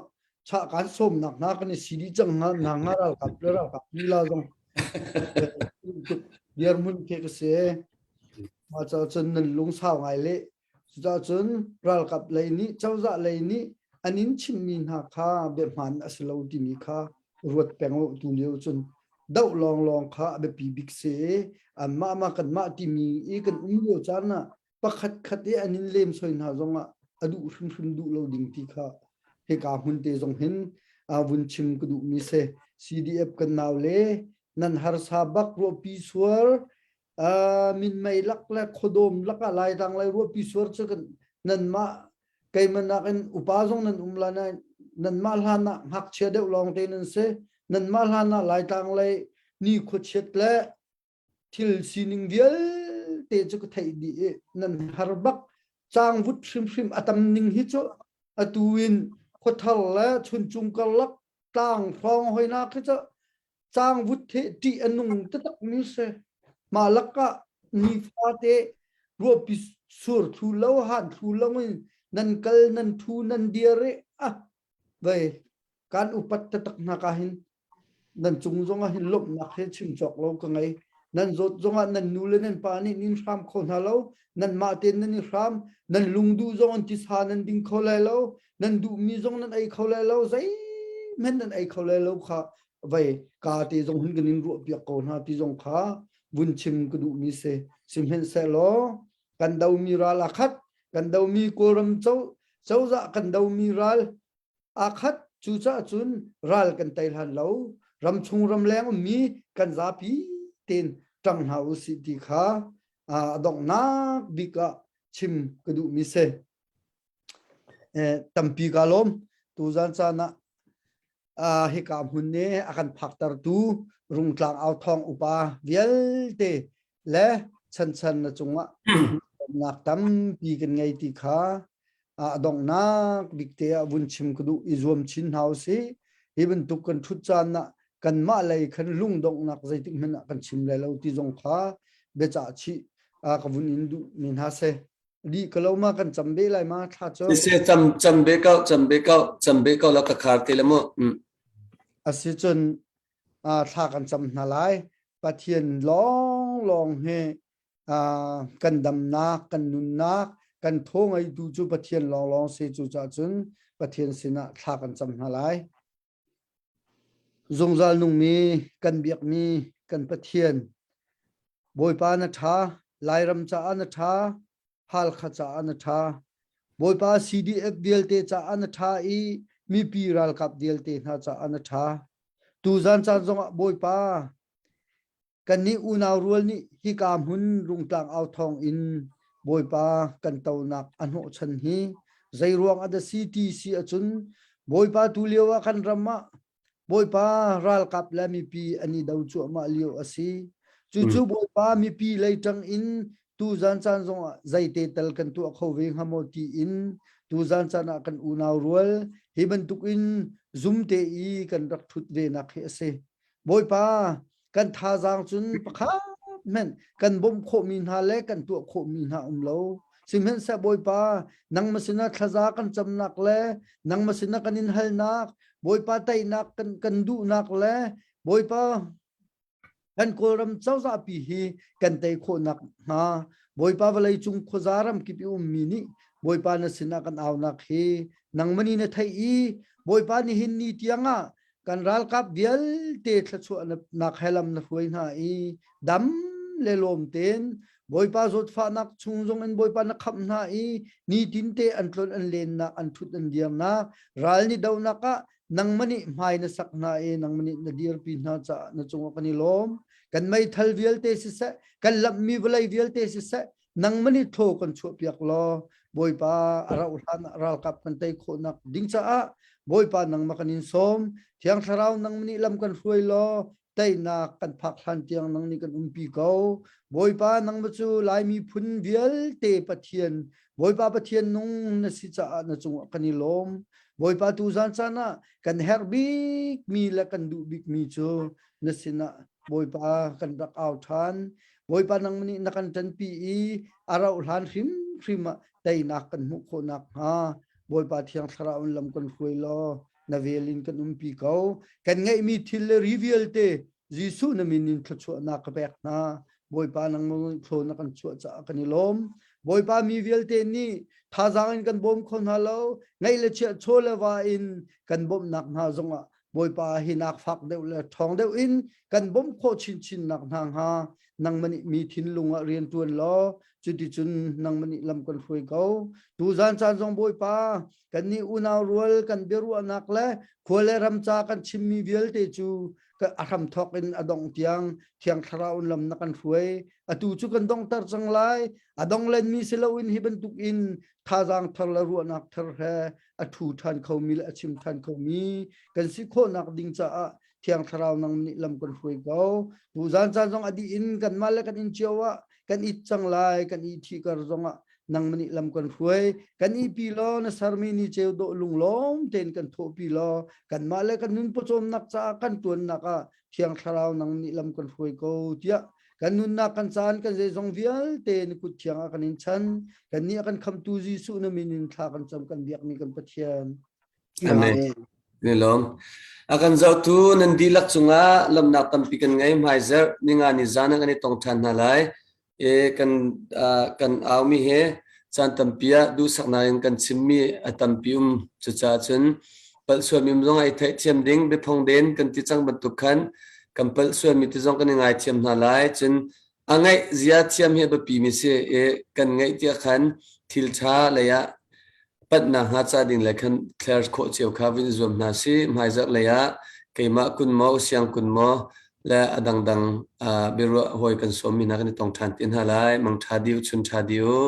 chah kan sawmnak hna kan i si dih cang hna hna nga ralkap le ralkap lila zong dirhmun khi ka si mah ca cun nan lung sau ngai le cucaah cun ralkap lei nih cozah lei nih an in chimmi hna kha biahman a si lo timi kha ruat peng u tu lio cun doh lawnglawng kha a biapi bik si i anmah mah kanmah timi i kan um lio caan ah pakhat khat i an in lemsoi hna zongah a duh hrimhrim duh lo ding ti kha hika hmun te zong hin vun chim ka duhmi si. CDF kan nau le nan harsa bak ruahpi suar minmei lak le khuadawm lakah laitlang lai ruahpi suar cu kan nanmah keimah nakin upa zong nan um la nain nanmah hlan ah ngakchia deuh lawng te nan si nanmah hlan ah laitlang lei ni khuachiat le thil sining vialte cu ka theih dih i nan har bak cangvut hrimhrim a tam ning hi cu atu in khuathar le chuncung karlak tlang hrawng hoina khi cu cangvut he ṭih a nung taktak mi si mah lakah nifate ruahpi sur thlu lo han thlu lo in nan kal nan thu nan dir i ah vei kan upat taktak hna ka hin Nan cung zongah hin lawmhnak he chim cawk lo ka ngei. Nan zawt zongah nan nu le nan pa nih nin hram kho hna lo. Nanmah tein nan i hram. Nan lungduh zong in tisa nan ding kho lai lo. Nan duhmi zong nan ei kho lai lo. Zeihmanh nan ei kho lai lo kha vei ka te zong hin kan in ruahpiak ko hna ti zong kha vun chim ka duhmi si. Sihmanhsehlaw kan domi ral a khat. Kan domi Kawlram cozah kan domi ral Aa khat. Cucaah cun ral kan tei hlan lo. Ramchung ramleng ummi kan zapi tein ṭang. ṭang hna u sih ti kha a donghnak bik ah chim ka duhmi si. Tampi ka lawm. Tuzan caan ah hika hmun nih a kan phaktertu Rungtlang Authawng upa vialte le chanchan na cungah nak tampi kan ngei ti kha a donghnak bik te ah vun chim ka duh i zuam chin hna usih. Hi bantuk kan ṭhut caan ah kanmah lei khan lungdonghnak zeitik hmanh ah kan chim lai lo ti zong kha biacah chih ka vun in duh mi hna si. Di ka lo ma kan cam be lai ma thla cu. Se cam cam be ko cam be ko cam be ko la ka khar te le mu. Asi cun thla kan cam hna lai. Pathian lawng lawng hi kan damnak, kan nunnak, kan thaw ngeitu cu Pathian lawnglawng si cu cah cun Pathian sinah thla kan cam hna lai. Zungzal nungmi kan biakmi kan Pathian Bawipa na ṭha, Lairam caah na ṭha, Halkha caah na ṭha. Bawipa CDF vialte caah na ṭha i mipi ralkap vialte hna caah na ṭha. Tuzan caan zongah Bawipa Kannih unau rual nih hika hmun Rungtlang au thawng in Bawipa kan tonak a hnawhchan hi zeiruang ah dah si ti si ahcun Bawipa tu lio ah kan ram ah Bawipa ralkap le mipi an i do cuahmah lio a si. Cucu Bawipa mipi lei ṭang in tuzan caan zongah zeite tal kan tuah kho ve hnga maw tiin tuzan caan ah kan unau rual hi bantuk in zum te i kan rak ṭhut ve nak hi a si. Bawipa kan thazaang cun pakhat hmanh kan bawmh khawhmi hna le kan tuah khawhmi hna um lo. Sihmanhseh Bawipa nangmah sinah thlaza kan camnak le nangmah sinah kan in halnak Bawipa teinak kan, kan duhnak le Bawipa kan Kawlram cozahpi hi kan tei khawhnak hnga Bawipa vawlei cung khuaza ram kip i ummi nih Bawipa na sinah kan aunak hi nangmah nih na theih i Bawipa nihin ni tiangah kan ralkap vialte thluachuahnak he lam na hruai hna i dam le lawm tein Bawipa zawtfahnak chung zong in Bawipa na khamh hna i nitin te an tlon an lennak an thut an dirnak ral ni donak ah nangmah nih hmai na sak hna i nangmah nih na dirpi hna caah na cungah kan i lawm kan meithal vialte siseh kan lamhmi vawlei vialte siseh nangmah nih thaw kan chuahpiak law Bawipa a rauh hlan ah ralkap kan tei khawhnak ding caah Bawipa nangmah kan in sawm Thiang Thlarau nangmah nih lam kan hruai law teinak kan phak hlan tiang nang nih kan umpi ko Bawipa nangmah cu Lai miphun vialte Pathian Bawipa Pathian nung na si caah na cungah kan i lawm Bawipa tu zan caan ah kan herh bikmi le kan duh bikmi cu na sinah Bawipa kan rak au ṭhan Bawipa nang nih na kan ṭanpi i a rauh hlan hrimhrim ah teinak kan hmuh khawh nakhnga Bawipa Thiang Thlarau in lam kan hruai law na vel in kan umpi ko. Kan ngeihmi thil le ri vialte Jesuh na min in thluachuahnak ka pek hna. Bawipa nang thlaw na kan chuah caah kan i lawm. Bawipa mi vialte nih thazaang in kan bawm kho hna lo, ngeih le chiah chaw le va in kan bawmhnak hna zongah Bawipa hi nak fak deuh le ṭhawng deuh in kan bawmh khawh chinchin nak hna hnga nangmah nih mi thinlung ah rian ṭuan law cuticun nangmah nih lam kan hruai ko. Tuzan caan zong Bawipa kannih unau rual kan biaruahnak le khua le ram ca kan chimmi vialte cu a hramthawk in a dongh tiang Thiang Thlarau in lam na kan hruai. Atu cu kan donghter cang lai. A dong lenmi si loin hi bantuk in thazaang thar le ruahnak thar he a ṭhu ṭhan khomi le a chim ṭhan khomi kan si khawhnak ding caah Thiang Thlarau nang nih lam kan hruai ko. Tuzan caan zong a dih in kanmah le kan inn cio ah kan it cang lai, kan i thi kar zongah nangmah nih lam kan hruai. Kan ihpi law na sermi ni ceu dawh lunglawm tein kan thawhpi law kanmah le kan nun pawcawmnak caah kan ṭuannak ah Thiang Thlarau nang nih lam kan hruai ko tiah kan nunnak kan caan kan zeizong vialte na kut thiang ah kan in chan kan nih a kan khamtu Jesuh na min in thla kan cam kan biakmi kan Pathian Amen. Ni lawm. A kan zohtu nan dihlak cungah lawmhnak tampi kan ngei hmaizerh ninga ni zan ah kan i tong ṭhan hna lai. E kan kan aumi he caan tampi ah duhsaknak in kan chimmi a tampi um cucaah cun palh sualmi um zong ai theihthiam ding biaphong den kan ti cang bantuk khan kan palh sualmi ti zong kan i ngaithiam hna lai cun a ngaih zia thiam hi a biapi mi si i kan ngaih tiah khan thil ṭha lei ah panhnak hnga ca ding le khan thler khawh cio kha vun i zuam hna si hmaizarh lei ah keimah kun maw siang kun maw. Le a dangdang biaruah hawi kan sawmmi hna kan i tong ṭhan te hna lai. Mangṭha dih u, chun ṭha dih u.